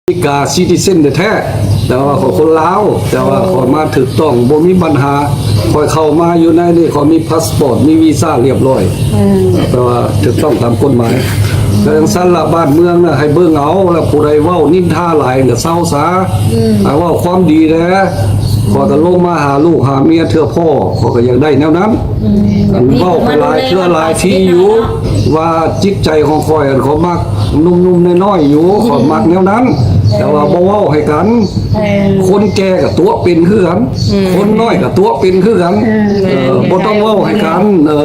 ເມລິກາ citizen ແທ້ໆ ແຕ່ວ່າຂ້ອຍຄົນລາວ ແຕ່ວ່າຂ້ອຍມາຖືກຕ້ອງ ບໍ່ມີບັນຫາ. ຂ້ອຍເຂົ້າມາຢູ່ໃນນີ້ ຂ້ອຍມີພາສປອດ ມີວີຊາຮຽບຮ້ອຍ ແປວ່າຖືກຕ້ອງຕາມກົດໝາຍ. ແຕ່ຈັ່ງຊັ້ນລະ ບ້ານເມືອງນະ ໃຫ້ເບິ່ງເອົາ ລະຜູ້ໃດເວົ້ານິນທາຫຼາຍກະເຊົາຊະ ໃຫ້ເວົ້າຄວາມດີແດ່. ຂ້ອຍກະລົງມາຫາລູກຫາເມຍເທື່ອພໍ້ ຂ້ອຍກະຢາກໄດ້ແນວນັ້ນ. ອັນເວົ້າໄປຫຼາຍເທື່ອຫຼາຍທີຢູ່ ວ່າຈິດໃຈຂອງຂ້ອຍ ອັນຂ້ອຍມັກໜຸ່ມໆນ້ອຍໆຢູ່ ຂ້ອຍມັກແນວນັ້ນ ແຕ່ວ່າບໍ່ເວົ້າໃຫ້ກັນ. ເອີ ຄົນແກ່ກະຕົວະເປັນຄືກັນ ອືມ ຄົນນ້ອຍກະຕົວະເປັນຄືກັນ ເອີ ເອີ ບໍ່ຕ້ອງເວົ້າໃຫ້ກັນ ເອີ.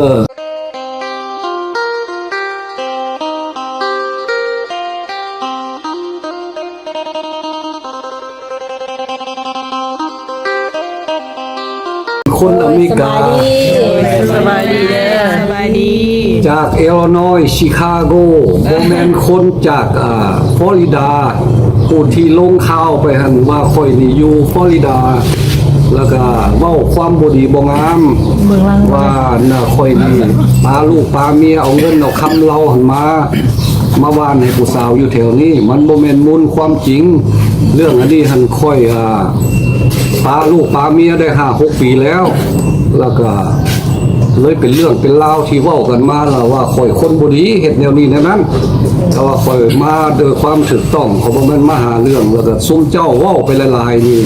ຄົນອາເມລິກາ ສະບາຍດີ ສະບາຍດີເດີ ສະບາຍດີ ຈາກ Illinois Chicago ບໍ່ແມ່ນຄົນຈາກ ອ່າ Florida ຜູ້ທີ່ລົງຂ່າວໄປຫັ້ນວ່າຂ້ອຍນີ້ຢູ່ Florida ແລ້ວກະເວົ້າຄວາມບໍ່ດີບໍ່ງາມ ວ່າ ນະ ຂ້ອຍນີ້ປາລູກປາເມຍ ເອົາເງິນເອົາຄຳລາວຫັ້ນມາ ມາຫວ່ານໃຫ້ຜູ້ສາວຢູ່ແຖວນີ້ ມັນບໍ່ແມ່ນມູນຄວາມຈິງ. ເລື່ອງອັນນີ້ຫັ້ນ ຂ້ອຍ ອ່າ ປາລູກປາເມຍໄດ້ຫ້າຫົກປີແລ້ວ ແລ້ວກະເລີຍເປັນເລື່ອງເປັນລາວທີ່ເວົ້າກັນມາລະວ່າຂ້ອຍຄົນບໍ່ດີ ເຮັດແນວນີ້ແນວນັ້ນ. ແຕ່ວ່າຂ້ອຍມາໂດຍຄວາມຖືກຕ້ອງ ຂ້ອຍບໍ່ແມ່ນມາຫາເລື່ອງ. ແລ້ວກະຊຸມເຈົ້າເວົ້າໄປຫຼາຍໆນີ້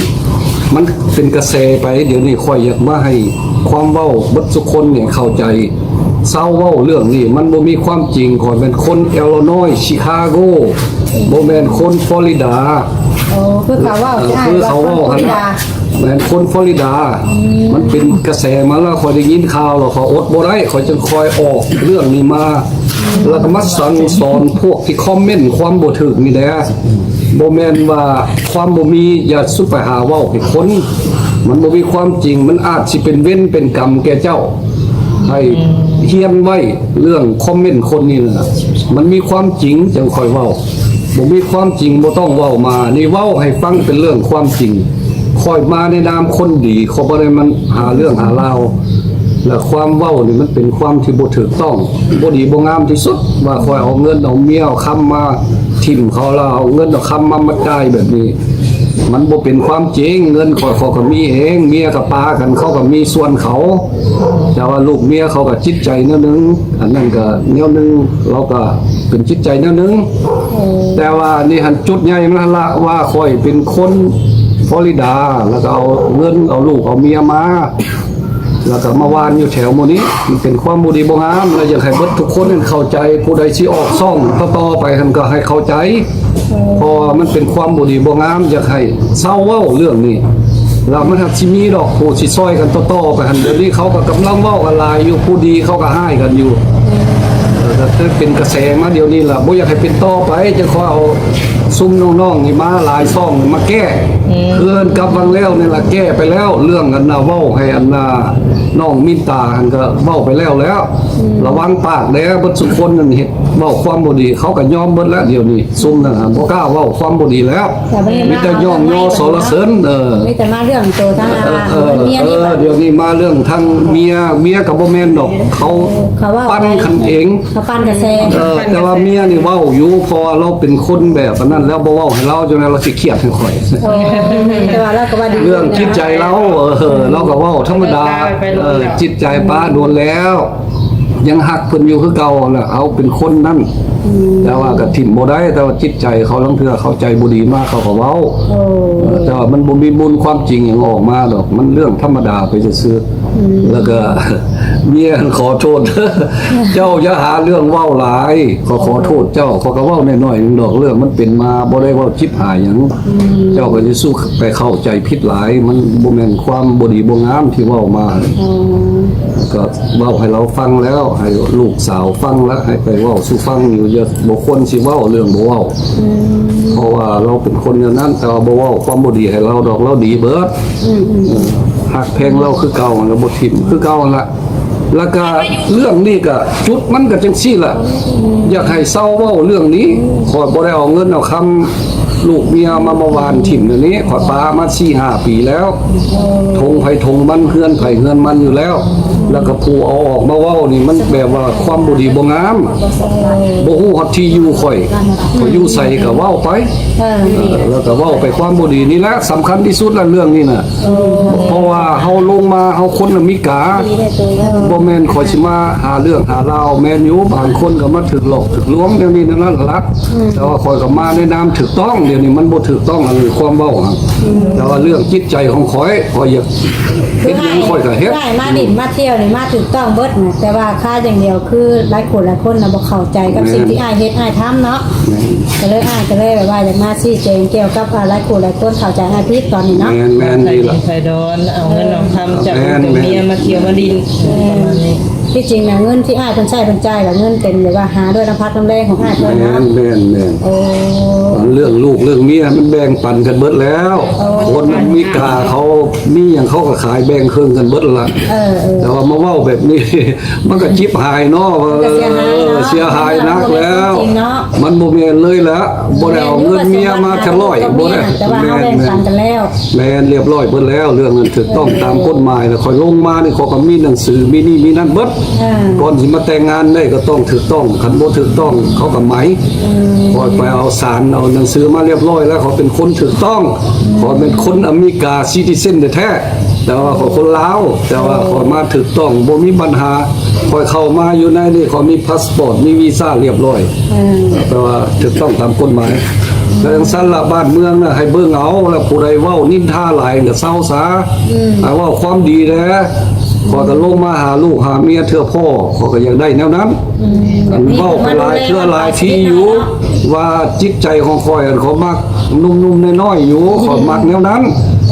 ມັນເປັນກະແສໄປ. ດຽວນີ້ຂ້ອຍຢາກມາໃຫ້ຄວາມເວົ້າເບິດທຸກຄົນນີ້ເຂົ້າໃຈ. ເຊົາເວົ້າເລື່ອງນີ້ ມັນບໍ່ມີຄວາມຈິງ. ຂ້ອຍແມ່ນຄົນ Illinois Chicago ບໍ່ແມ່ນຄົນ Florida. ໂອ້ ຄືເຂົາເວົ້າ ເອີ ຄືເຂົາເວົ້າຫັ້ນນະ ແມ່ນຄົນ Florida. ອືມ ມັນເປັນກະແສມາແລ້ວ ຂ້ອຍໄດ້ຍິນຂ່າວແລ້ວ ຂ້ອຍອົດບໍ່ໄດ້ ຂ້ອຍຈຶ່ງຄ່ອຍອອກເລື່ອງນີ້ມາ ແລ້ວກະມາສັ່ງສອນພວກທີ່ຄອມເມັນຄວາມບໍ່ຖືກນີ້ແຫຼະ. ບໍ່ແມ່ນວ່າຄວາມບໍ່ມີ ຢ່າສຸໄປຫາເວົ້າໃຫ້ຄົນ ມັນບໍ່ມີຄວາມຈິງ. ມັນອາດຊິເປັນເວນເປັນກຳແກ່ເຈົ້າ. ໃຫ້ຮຽນໄວ້ເລື່ອງຄອມເມັນຄົນນີ້ນະ ມັນມີຄວາມຈິງຈັ່ງຄ່ອຍເວົ້າ ບໍ່ມີຄວາມຈິງບໍ່ຕ້ອງເວົ້າມາ. ນີ້ເວົ້າໃຫ້ຟັງເປັນເລື່ອງຄວາມຈິງ. ຂ້ອຍມາໃນນາມຄົນດີ ຂ້ອຍບໍ່ໄດ້ມາຫາເລື່ອງຫາລາວ. ແລະຄວາມເວົ້ານີ້ມັນເປັນຄວາມທີ່ບໍ່ຖືກຕ້ອງ ບໍ່ດີບໍ່ງາມທີ່ສຸດ ວ່າຂ້ອຍເອົາເງິນເອົາເມຍເອົາຄຳມາຖິ້ມເຂົາ ແລ້ວເອົາເງິນເອົາຄຳມາມາຈ່າຍແບບນີ້. ມັນບໍ່ເປັນຄວາມຈິງ. ເງິນຂ້ອຍ ຂ້ອຍກະມີເອງ ເມຍກະປາກັນ ເຂົາກະມີສ່ວນເຂົາ. ແຕ່ວ່າລູກເມຍເຂົາກະຈິດໃຈແນວໜຶ່ງ ອັນນັ້ນກະແນວໜຶ່ງ ລາວກະເປັນຈິດໃຈແນວໜຶ່ງ. ໂອ້ ແຕ່ວ່ານີ້ຫັ້ນຈຸດໃຫຍ່ມັນຫັ້ນລະ ວ່າຂ້ອຍເປັນຄົນຟລໍຣິດາ ແລ້ວກະເອົາເງິນເອົາລູກເອົາເມຍມາ ແລ້ວກະມາຫວ່ານຢູ່ແຖວໝູ່ນີ້ ມັນເປັນຄວາມບໍ່ດີບໍ່ງາມ ແລະຢາກໃຫ້ເບິດທຸກຄົນຫັ້ນເຂົ້າໃຈ. ຜູ້ໃດຊິອອກຊ່ອງຕໍ່ໆໄປຫັ້ນກະໃຫ້ເຂົ້າໃຈ ເພາະວ່າມັນເປັນຄວາມບໍ່ດີບໍ່ງາມ ຢາກໃຫ້ເຊົາເວົ້າເລື່ອງນີ້ ແລ້ວມັນຫາກຊິມີດອກຜູ້ຊິຊ່ອຍກັນຕໍ່ໆໄປຫັ້ນ. ດຽວນີ້ເຂົາກໍກຳລັງເວົ້າກັນຫຼາຍຢູ່ ຜູ້ດີເຂົາກໍຮ້າຍກັນຢູ່ ເອີ ກໍເປັນກະແສມາດຽວນີ້ລະ ບໍ່ຢາກໃຫ້ເປັນຕໍ່ໄປ ຈຶ່ງຂໍເອົາຊຸມນ້ອງໆນີ້ມາຫຼາຍຊ່ອງມາແກ້ ອືມ ຄືກັບວັງແລ້ວນີ້ລະ ແກ້ໄປແລ້ວ ເລື່ອງອັນນ່າເວົ້າໃຫ້ອັນນ່ານ້ອງມິນຕາຫັ້ນກໍເວົ້າໄປແລ້ວແລ້ວ ອືມ ລະວັງປາກແດ່ ເບິດຊຸຄົນນັ້ນເຮັດ ເວົ້າຄວາມບໍ່ດີ ເຂົາກໍຍອມເບິດແລ້ວ ດຽວນີ້ຊຸມນັ້ນຫັ້ນບໍ່ກ້າເວົ້າຄວາມບໍ່ດີແລ້ວ ມີແຕ່ຍ້ອງຍໍສັນລະເສີນ ເອີ ມີແຕ່ມາເລື່ອງໂຕທາງ ເອີ ເອີ ເມຍນີ້ ເອີ ດຽວນີ້ມາເລື່ອງທາງເມຍ ເມຍກໍບໍ່ແມ່ນດອກ ເຂົາ ເຂົາເວົ້າ ປັ່ນກັນເອງ ເຂົາປັ່ນກະແສ ເອີ ແຕ່ວ່າເມຍນີ້ເວົ້າຢູ່ ເພາະວ່າລາວເປັນຄົນແບບອັນນັ້ນແລ້ວ ບໍ່ເວົ້າໃຫ້ລາວ ຈັ່ງໃດລາວຊິຄຽດໃຫ້ຂ້ອຍ ໂອ້ ແຕ່ວ່າລາວກໍວ່າດີ ເລື່ອງຈິດໃຈລາວ ເອີ ລາວກໍເວົ້າທຳມະດາ ເອີ ຈິດໃຈປ້າໂດນແລ້ວ ຍັງຮັກເພິ່ນຢູ່ຄືເກົ່າແຫຼະ ເຮົາເປັນຄົນນັ້ນ ອືມ ແຕ່ວ່າກໍຖິ້ມບໍ່ໄດ້ ແຕ່ວ່າຈິດໃຈເຂົາລາງເທື່ອເຂົາໃຈບໍ່ດີມາເຂົາກໍເວົ້າ ໂອ້ ເອີ ແຕ່ວ່າມັນບໍ່ມີມູນຄວາມຈິງຫຍັງອອກມາດອກ ມັນເລື່ອງທຳມະດາໄປຊື່ໆ ອືມ ແລ້ວກໍເມຍຂໍໂທດ ເຈົ້າຢ່າຫາເລື່ອງເວົ້າຫຼາຍ ຂໍ ຂໍໂທດເຈົ້າ ເຂົາກໍເວົ້າໜ້ອຍໆໜຶ່ງດອກ ເລື່ອງມັນເປັນມາ ບໍ່ໄດ້ເວົ້າຈິບຫາຍຫຍັງ ອືມ ເຈົ້າກໍຢ່າສູ່ໄປເຂົ້າໃຈຜິດຫຼາຍ ມັນບໍ່ແມ່ນຄວາມບໍ່ດີບໍ່ງາມທີ່ເວົ້າມາ ອືມ ກໍ ເວົ້າໃຫ້ລາວຟັງແລ້ວ ໃຫ້ລູກສາວຟັງແລ້ວ ໃຫ້ໄປເວົ້າສູ່ຟັງຢູ່ ຢ່າ ບໍ່ຄວນຊິເວົ້າເລື່ອງບໍ່ເວົ້າ ອືມ ເພາະວ່າລາວເປັນຄົນແນວນັ້ນ ແຕ່ວ່າບໍ່ເວົ້າຄວາມບໍ່ດີໃຫ້ລາວດອກ ລາວດີເບິດ ອືມ ເອີ ຮັກແພງລາວຄືເກົ່າຫັ້ນລະ ບໍ່ຖິ້ມຄືເກົ່າຫັ້ນລະ ແລ້ວກະເລື່ອງນີ້ກະຈຸດມັນກະຈັ່ງຊີ້ລະ ອືມ ຢາກໃຫ້ເຊົາເວົ້າເລື່ອງນີ້ ອືມ ຂ້ອຍບໍ່ໄດ້ເອົາເງິນເອົາຄຳ ລູກເມຍມາ ມາຫວ່ານຖິ້ມແນວນີ້ ຂ້ອຍປະມາສີ່ຫ້າປີແລ້ວ. ຖົງໃຜຖົງມັນ ເຮືອນໃຜເຮືອນມັນຢູ່ແລ້ວ. ແລ້ວກໍຜູ້ເອົາອອກມາເວົ້ານີ້ ມັນແບບວ່າຄວາມບໍ່ດີບໍ່ງາມ. ບໍ່ຮູ້ຮອດທີ່ຢູ່ຂ້ອຍ ຂ້ອຍຢູ່ໃສກໍເວົ້າໄປ. ເອີ ເອີ ແລ້ວກໍເວົ້າໄປຄວາມບໍ່ດີນີ້ແຫຼະ ສຳຄັນທີ່ສຸດລະເລື່ອງນີ້ນະ. ເອີ ເພາະວ່າເຮົາລົງມາ ເຮົາຄົນອາເມລິກາ ບໍ່ແມ່ນຂ້ອຍຊິມາຫາເລື່ອງຫາລາວ. ແມ່ນຢູ່ ບາງຄົນກໍມາຖືກຫຼອກຖືກລວງແນວນີ້ແນວນັ້ນລະ ອືມ ແຕ່ວ່າຂ້ອຍກໍມາໃນນາມຖືກຕ້ອງ. ດຽວນີ້ມັນບໍ່ຖືກຕ້ອງ ອັນຄວາມເວົ້າຫັ້ນ. ອືມ ແຕ່ວ່າເລື່ອງຈິດໃຈຂອງຂ້ອຍ ຂ້ອຍຢາກເຮັດຫຍັງຂ້ອຍກໍເຮັດ. ຄືອ້າຍມາຫຼິ້ນມາທ່ຽວນີ້ມາຖືກຕ້ອງເບິດນະ ແຕ່ວ່າຂາດຢ່າງດຽວ ຄືຫຼາຍຜູ້ຫຼາຍຄົນນະບໍ່ເຂົ້າໃຈກັບສິ່ງທີ່ອ້າຍເຮັດອ້າຍທຳເນາະ. ແມ່ນ ກໍເລີຍ ອ້າຍກໍເລີຍແບບວ່າຢາກມາຊີ້ແຈງກ່ຽວກັບ ອາ ຫຼາຍຜູ້ຫຼາຍຄົນເຂົ້າໃຈອ້າຍຜິດຕອນນີ້ເນາະ. ແມ່ນໆ ດີລະ ໄຟດອນ ເອົາເງິນເອົາຄຳຈາກ ແມ່ນໆ ເມຍມາທ່ຽວມາຫຼິ້ນ ປະມານນີ້. ທີ່ຈິງນະ ເງິນທີ່ອ້າຍເພິ່ນໃຊ້ເພິ່ນຈ່າຍ ກໍເງິນເປັນແບບວ່າຫາດ້ວຍນ້ຳພັກນ້ຳແຮງຂອງອ້າຍເພິ່ນເນາະ. ແມ່ນໆ ໂອ້ ເລື່ອງລູກເລື່ອງເມຍມັນແບ່ງປັນກັນເບິດແລ້ວ. ໂອ້ ຄົນອາເມລິກາເຂົາມີຫຍັງເຂົາກໍຂາຍແບ່ງເຄິ່ງກັນເບິດລະ. ເອີໆ ແຕ່ວ່າມາເວົ້າແບບນີ້ ມັນກໍຈິບຫາຍເນາະ ວ່າ ມັນກໍເສຍຫາຍເນາະ ເອີ ເສຍຫາຍໜັກແລ້ວ. ມັນບໍ່ແມ່ນເລີຍລະ ບໍ່ໄດ້ເອົາເງິນເມຍມາແຕ່ຮ້ອຍ ບໍ່ໄດ້. ແມ່ນໆ ແມ່ນ ຮຽບຮ້ອຍເບິດແລ້ວ ເລື່ອງນັ້ນຖືກຕ້ອງຕາມກົດໝາຍ. ແລ້ວຂ້ອຍລົງມານີ້ ຂ້ອຍກໍມີໜັງສື ມີນີ້ມີນັ້ນເບິດ. ເອີ ກ່ອນຊິມາແຕ່ງງານໄດ້ກໍຕ້ອງຖືກຕ້ອງ ຄັນບໍ່ຖືກຕ້ອງເຂົາກໍໄໝ. ອືມ ຂ້ອຍໄປເອົາສານ ເອົາໜັງສືມາຮຽບຮ້ອຍແລ້ວ ຂ້ອຍເປັນຄົນຖືກຕ້ອງ. ອືມ ຂ້ອຍເປັນຄົນອາເມລິກາ citizen ແທ້ໆ ແຕ່ວ່າຂ້ອຍຄົນລາວ ແຕ່ວ່າຂ້ອຍມາຖືກຕ້ອງ ບໍ່ມີບັນຫາ. ຂ້ອຍເຂົ້າມາຢູ່ໃນນີ້ ຂ້ອຍມີພາສປອດ ມີວີຊາຮຽບຮ້ອຍ. ອືມ ແປວ່າຖືກຕ້ອງຕາມກົດໝາຍ. ແລ້ວຈັ່ງຊັ້ນລະ ບ້ານເມືອງນະໃຫ້ເບິ່ງເອົາ ແລ້ວຜູ້ໃດເວົ້ານິນທາຫຼາຍກໍເຊົາຊະ. ອືມ ໃຫ້ເວົ້າຄວາມດີແດ່. ຂ້ອຍກໍລົງມາຫາລູກຫາເມຍເທື່ອພໍ ຂ້ອຍກໍຢາກໄດ້ແນວນັ້ນ. ອືມ ອັນເວົ້າໄປຫຼາຍເທື່ອຫຼາຍທີຢູ່ ວ່າຈິດໃຈຂອງຂ້ອຍ ອັນຂ້ອຍມັກໜຸ່ມໆນ້ອຍໆຢູ່ ຂ້ອຍມັກແນວນັ້ນ.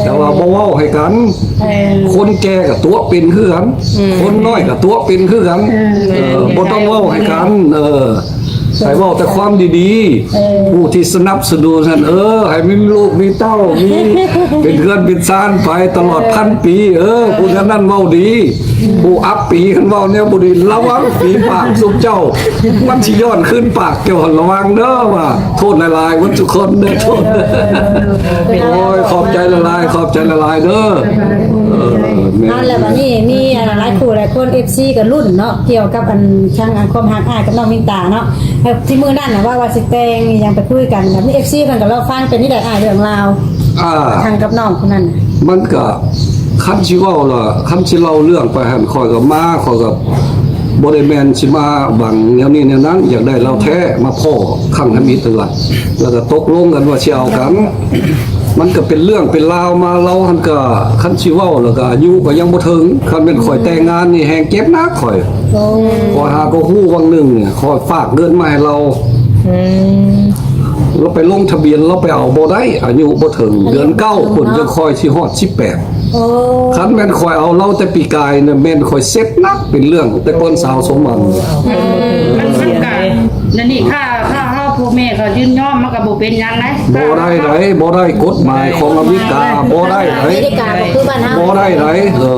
ແຕ່ວ່າບໍ່ເວົ້າໃຫ້ກັນ. ເອີ ຄົນແກ່ກໍຕົວະເປັນຄືກັນ ອືມ ຄົນນ້ອຍກໍຕົວະເປັນຄືກັນ. ເອີ ເອີ ບໍ່ຕ້ອງເວົ້າໃຫ້ກັນ. ເອີ ໃຫ້ເວົ້າແຕ່ຄວາມດີໆ. ເອີ ຜູ້ທີ່ສະໜັບສະໜູນຫັ້ນ ເອີ ໃຫ້ມີລູກມີເຕົ້າ ມີເປັນເຮືອນເປັນຊານໄປຕະຫຼອດ ເອີ ພັນປີ. ເອີ ຜູ້ນັ້ນນັ້ນເວົ້າດີ. ຜູ້ອັບປີຄັນເວົ້າແນວບໍ່ດີ ລະວັງປີປາກຊຸມເຈົ້າ ມັນຊິຍ້ອນຄືນປາກເຈົ້າ. ລະວັງເດີວ່າ ໂທດຫຼາຍໆ ເບິດທຸກຄົນເດີ ໂທດ. ໂອ້ຍ ຂອບໃຈຫຼາຍໆ ຂອບໃຈຫຼາຍໆເດີ. ເອີ ແມ່ນ ເອົາລະ ບັດນີ້ມີ ອ່າ ຫຼາຍຄູ່ຫຼາຍຄົນ ເອັຟຊີ ກໍລຸ້ນເນາະ ກ່ຽວກັບອັນ ທາງອັນຄວາມຮັກອ້າຍກັບນ້ອງມິນຕາເນາະ. ທີ່ມື້ນັ້ນນະ ວ່າ ວ່າຊິແຕ່ງອີ່ຫຍັງໄປຄຸຍກັນ ແບບນີ້ ເອັຟຊີ ເພິ່ນກໍລໍຟັງ. ເປັນຈັ່ງໃດອ້າຍ ເລື່ອງລາວ ອ່າ ທາງກັບນ້ອງຄົນນັ້ນ? ມັນກະ ຄັນຊິເວົ້າລະ ຄັນຊິເລົ່າເລື່ອງໄປຫັ້ນ ຂ້ອຍກໍມາ ຂ້ອຍກໍບໍ່ໄດ້ແມ່ນຊິມາຫວັງແນວນີ້ແນວນັ້ນ ຢາກໄດ້ລາວແທ້ ມາພໍ້ຄັ້ງທຳອິດນັ້ນລະ ແລ້ວກໍຕົກລົງກັນວ່າຊິເອົາກັນ. ມັນກໍເປັນເລື່ອງເປັນລາວມາ ລາວຫັ້ນກໍ ຄັນຊິເວົ້າແລ້ວກໍອາຍຸກໍຍັງບໍ່ເຖິງ. ຄັນແມ່ນຂ້ອຍແຕ່ງງານນີ້ແຮ່ງເຈັບໜັກຂ້ອຍ. ໂອ້ ຂ້ອຍຫາກໍຮູ້ວັງໜຶ່ງນີ້ ຂ້ອຍຝາກເງິນມາໃຫ້ລາວ ອືມ ລາວໄປລົງທະບຽນ ລາວໄປເອົາບໍ່ໄດ້ ອາຍຸບໍ່ເຖິງ ເດືອນເກົ້າພຸ້ນ ຈັ່ງຄ່ອຍຊິຮອດສິບແປດ. ໂອ້ ຄັນແມ່ນຂ້ອຍເອົາລາວແຕ່ປີກາຍນະ ແມ່ນຂ້ອຍເຊັດໜັກເປັນເລື່ອງ ແຕ່ກ່ອນສາວສົມຫວັງ. ອືມ ມັນ ມັນກະ ແນວນີ້ ຖ້າ ຖ້າເຮົາ ພໍ່ແມ່ເຂົາຍິນຍອມ ມັນກະບໍ່ເປັນຫຍັງໃດ. ບໍ່ໄດ້ໃດ ບໍ່ໄດ້ ກົດໝາຍຂອງອາເມລິກາບໍ່ໄດ້ໃດ. ອາເມລິກາບໍ່ຄືບ້ານເຮົາ ບໍ່ໄດ້ໃດ. ເອີ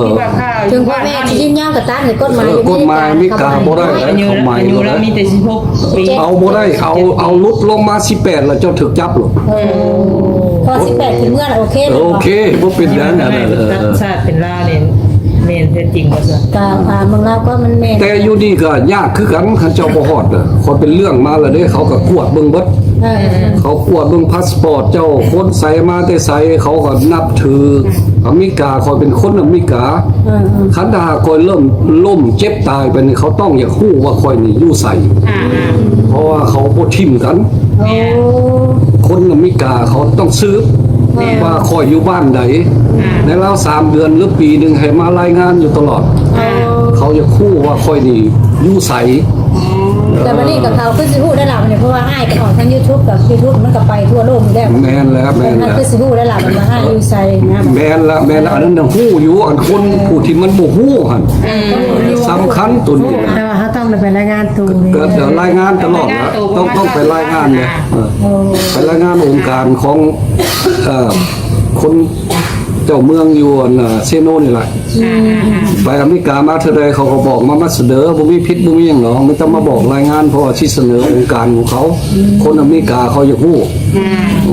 ເຖິງພໍ່ແມ່ຊິຍິນຍອມກໍຕາມ ກົດໝາຍ ເອີ ກົດໝາຍອາເມລິກາບໍ່ໄດ້ໃດ. ອາຍຸ ອາຍຸລາວມີແຕ່ສິບຫົກປີ ເອົາບໍ່ໄດ້. ເອົາ ເອົາຫຼຸດລົງມາສິບແປດ ແລ້ວເຈົ້າຖືກຈັບໂລດ. ໂອ້ ພໍສິບແປດຂຶ້ນເມືອລະໂອເຄ ໂອເຄ ບໍ່ເປັນຫຍັງ. ອັນນັ້ນ ເອີ ເປັນຊາດເປັນລາວນີ້ ແມ່ນແທ້ຈິງວ່າຊັ້ນ. ກະ ອ່າ ເມືອງລາວກໍມັນແມ່ນ ແຕ່ຢູ່ນີ້ກໍຍາກຄືກັນ ຄັນເຈົ້າບໍ່ຮອດນະ. ຂ້ອຍເປັນເລື່ອງມາແລ້ວເດ້ ເຂົາກໍກວດເບິ່ງເບິດ. ເອີ ເຂົາກວດເບິ່ງພາສປອດເຈົ້າ ຄົນໃສມາແຕ່ໃສ ເຂົາກໍນັບຖື. ອາເມລິກາ ຂ້ອຍເປັນຄົນອາເມລິກາ. ເອີໆ ຄັນຖ້າຫາກຂ້ອຍລົ້ມ ລົ້ມເຈັບຕາຍໄປນີ້ ເຂົາຕ້ອງຢາກຮູ້ວ່າຂ້ອຍນີ້ຢູ່ໃສ. ອືມ ເພາະວ່າເຂົາບໍ່ຖິ້ມກັນ. ໂອ້ ຄົນອາເມລິກາເຂົາຕ້ອງສືບ ແມ່ນ ວ່າຂ້ອຍຢູ່ບ້ານໃດ. ອືມ ໃນລາວສາມເດືອນ ຫຼື ປີໜຶ່ງ ໃຫ້ມາລາຍງານຢູ່ຕະຫຼອດ. ໂອ້ ເຂົາຢາກຮູ້ວ່າຂ້ອຍນີ້ຢູ່ໃສ. ແຕ່ບັດນີ້ກໍເຂົາຄືຊິຮູ້ໄດ້ລະບັດນີ້ ເພາະວ່າອ້າຍກໍອອກທາງຢູທູບ ກໍຢູທູບມັນກໍໄປທົ່ວໂລກຢູ່ແລ້ວ. ແມ່ນແລ້ວ ແມ່ນແລ້ວ ຄືຊິຮູ້ໄດ້ລະບັດວ່າອ້າຍຢູ່ໃສນະ. ແມ່ນລະ ແມ່ນລະ ອັນນັ້ນນະຮູ້ຢູ່ ອັນຄົນ ເອີ ຜູ້ທີ່ມັນບໍ່ຮູ້ຫັ້ນ ເອີ ສຳຄັນໂຕນີ້. ແຕ່ວ່າເຮົາຕ້ອງໄດ້ໄປລາຍງານໂຕ ກໍລາຍງານຕະຫຼອດລະ ຕ້ອງ ຕ້ອງໄປລາຍງານເດ້. ເອີ ໂອ້ ໄປລາຍງານອົງການຂອງ ເອີ ຄົນ ເຈົ້າເມືອງຢູ່ອັນ ເຊໂນນີ້ລະ ໄປອາເມລິກາມາເທື່ອໃດ ເຂົາກໍບອກມາ ມາສະເໜີ ບໍ່ມີຜິດບໍ່ມີຫຍັງດອກ ມີແຕ່ມາບອກລາຍງານ ເພາະວ່າຊິສະເໜີອົງການຂອງເຂົາ. ຄົນອາເມລິກາເຂົາຢາກຮູ້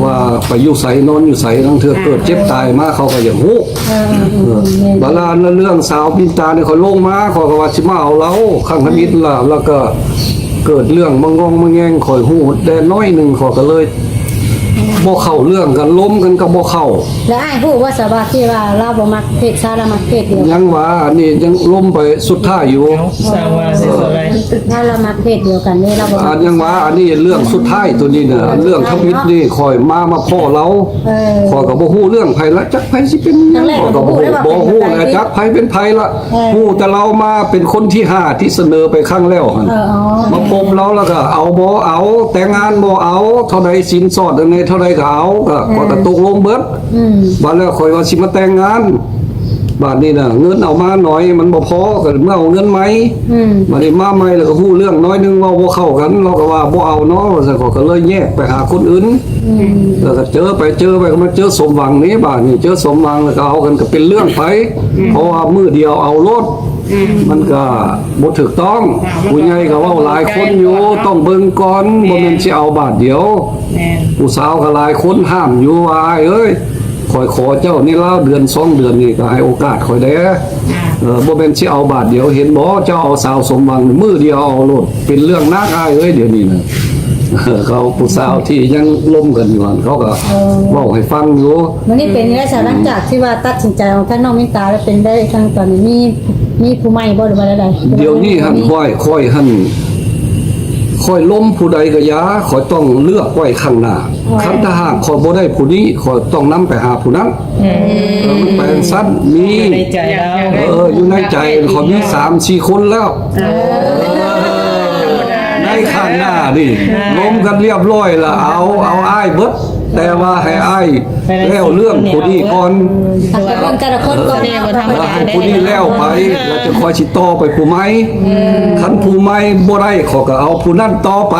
ວ່າໄປຢູ່ໃສ ນອນຢູ່ໃສ ລາງເທື່ອເກີດເຈັບຕາຍມາ ເຂົາກໍຢາກຮູ້. ເອີ ບາດລະເລື່ອງສາວມິນຕານີ້ ຂ້ອຍລົງມາ ຂ້ອຍກໍວ່າຊິມາເອົາລາວຄັ້ງທຳອິດລະ ແລ້ວກໍເກີດເລື່ອງມາງອງມາແງງ ຂ້ອຍຮູ້ແດ່ໜ້ອຍໜຶ່ງ ຂ້ອຍກໍເລີຍບໍ່ເຂົ້າເລື່ອງກັນ ລົມກັນກໍບໍ່ເຂົ້າ. ແລ້ວອ້າຍຮູ້ບໍ່ຊະວ່າທີ່ວ່າລາວບໍ່ມັກເພດຊາຍ ລາວມັກເພດດຽວ? ຍັງວ່າ ອັນນີ້ຍັງລົມໄປສຸດທ້າຍຢູ່. ເອີ ລາວ ລາວມັກເພດດຽວກັນເດ້ ລາວບໍ່ມັກ. ຍັງວ່າ ອັນນີ້ເລື່ອງສຸດທ້າຍໂຕນີ້ນະ ເລື່ອງທຳອິດນີ້ ຂ້ອຍມາ ມາພໍ້ລາວ ຂ້ອຍກໍບໍ່ຮູ້ເລື່ອງໃຜລະ ຈັກໃຜຊິເປັນຫຍັງ ຂ້ອຍກໍບໍ່ຮູ້ ບໍ່ຮູ້ລະ ຈັກໃຜເປັນໃຜລະ. ເອີ ຮູ້ແຕ່ລາວມາເປັນຄົນທີຫ້າທີ່ສະເໜີໄປຄັ້ງແລ້ວຫັ້ນ. ເອີ ມາພົບລາວລະກະເອົາບໍ່ເອົາ ແຕ່ງງານບໍ່ເອົາ ເທົ່າໃດສິນສອດອັນໃດເທົ່າໃດກະເອົາ ກະ ເອີ ຂ້ອຍກະຕົກລົງເບິດ. ບາດແລ້ວຂ້ອຍວ່າຊິມາແຕ່ງງານ ບາດນີ້ນະ ເງິນເອົາມາໜ້ອຍ ມັນບໍ່ພໍ ກະເມືອເອົາເງິນໃໝ່. ບາດນີ້ມາໃໝ່ລະກະຮູ້ເລື່ອງໜ້ອຍໜຶ່ງ ເວົ້າບໍ່ເຂົ້າກັນ ລາວກະວ່າບໍ່ເອົາເນາະ ວ່າຊັ້ນ ຂ້ອຍກະເລີຍແຍກໄປຫາຄົນອື່ນ. ລະກະເຈີໄປເຈີໄປ ກະມາເຈີສົມຫວັງນີ້ ບາດນີ້ເຈີສົມຫວັງລະກະເອົາກັນ ກະເປັນເລື່ອງໄປ ເພາະວ່າມື້ດຽວເອົາໂລດ ມັນກະບໍ່ຖືກຕ້ອງ. ຜູ້ໃຫຍ່ກະເວົ້າຫຼາຍຄົນຢູ່ ຕ້ອງເບິ່ງກ່ອນ ບໍ່ແມ່ນຊິເອົາບາດດຽວ. ຜູ້ສາວກະຫຼາຍຄົນຫ້າມຢູ່ວ່າ ອ້າຍເອີຍ ຂ້ອຍຂໍເຈົ້າໃນລາວເດືອນສອງເດືອນນີ້ ກະໃຫ້ໂອກາດຂ້ອຍແດ່. ເອີ ບໍ່ແມ່ນຊິເອົາບາດດຽວ ເຫັນບໍ່ ເຈົ້າເອົາສາວສົມຫວັງ ມື້ດຽວເອົາໂລດ ເປັນເລື່ອງໜັກ ອ້າຍເອີຍ ດຽວນີ້ນະ. ເຂົາ ຜູ້ສາວທີ່ຍັງລົມກັນຢູ່ຫັ້ນ ເຂົາກະເວົ້າໃຫ້ຟັງຢູ່. ມື້ນີ້ເປັນໄງຊະ ຫຼັງຈາກທີ່ວ່າຕັດສິນໃຈອອກຈາກນ້ອງມິນຕາແລ້ວ ເປັນໄດ້ທາງຕອນນີ້ ມີ ມີຜູ້ໃໝ່ບໍ່ ຫຼືວ່າໃດໆ? ດຽວນີ້ຫັ້ນ ຂ້ອຍ ຂ້ອຍຫັ້ນ ຂ້ອຍລົມຜູ້ໃດກະຢ່າ ຂ້ອຍຕ້ອງເລືອກໄວ້ຂ້າງໜ້າ. ຄັນຖ້າຫາກຂ້ອຍບໍ່ໄດ້ຜູ້ນີ້ ຂ້ອຍຕ້ອງນຳໄປຫາຜູ້ນັ້ນ. ເອີ ມັນໄປຈັ່ງຊັ້ນ ມີ ຢູ່ໃນໃຈລາວ ເອີ ຢູ່ໃນໃຈຂ້ອຍມີສາມສີ່ຄົນແລ້ວ. ໃນຂ້າງໜ້ານີ້ລົມກັນລຽບຮ້ອຍລະ ເອົາ ເອົາອ້າຍເບິດ ແຕ່ວ່າໃຫ້ອ້າຍແລ້ວເລື່ອງຜູ້ນີ້ກ່ອນ ໃຫ້ຜູ້ນີ້ແລ້ວໄປ ແລ້ວຈັ່ງຄ່ອຍຊິຕໍ່ໄປຜູ້ໃໝ່. ຄັນຜູ້ໃໝ່ບໍ່ໄດ້ ຂ້ອຍກະເອົາຜູ້ນັ້ນຕໍ່ໄປ.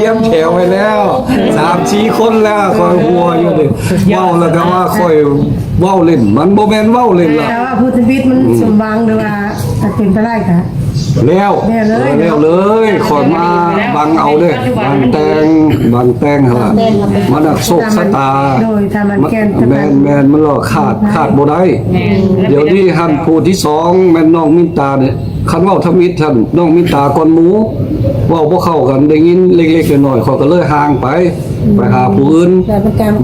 ລຽງແຖວໄວ້ແລ້ວ ສາມສີ່ຄົນແລ້ວ ຂ້ອຍຫົວຢູ່ນີ້ ເວົ້າລະກະວ່າຂ້ອຍເວົ້າຫຼິ້ນ ມັນບໍ່ແມ່ນເວົ້າຫຼິ້ນລະ. ແຕ່ວ່າຜູ້ທຳອິດມັນສົມຫວັງ ຫຼືວ່າເປັນໄປໄດ້ກະ ແລ້ວ ແລ້ວເລີຍ ແລ້ວເລີຍ. ຂ້ອຍມາບັງເອົາເດ້ ບັງແຕ່ງ ບັງແຕ່ງຫັ້ນລະ ມັນນັກໂຊກຊະຕາ. ໂດຍ ຖ້າມັນແກ່ນ ແມ່ນໆ ມັນລະຂາດ ຂາດບໍ່ໄດ້. ດຽວນີ້ຫັ້ນ ຜູ້ທີສອງແມ່ນນ້ອງມິນຕານີ້ ຄັນເວົ້າທຳອິດຫັ້ນ ນ້ອງມິນຕາກ່ອນໝູ່ ເວົ້າບໍ່ເຂົ້າກັນ ໄດ້ຍິນເລັກໆ ນ້ອຍໆ ຂ້ອຍກະເລີຍຫ່າງໄປ ໄປຫາຜູ້ອື່ນ.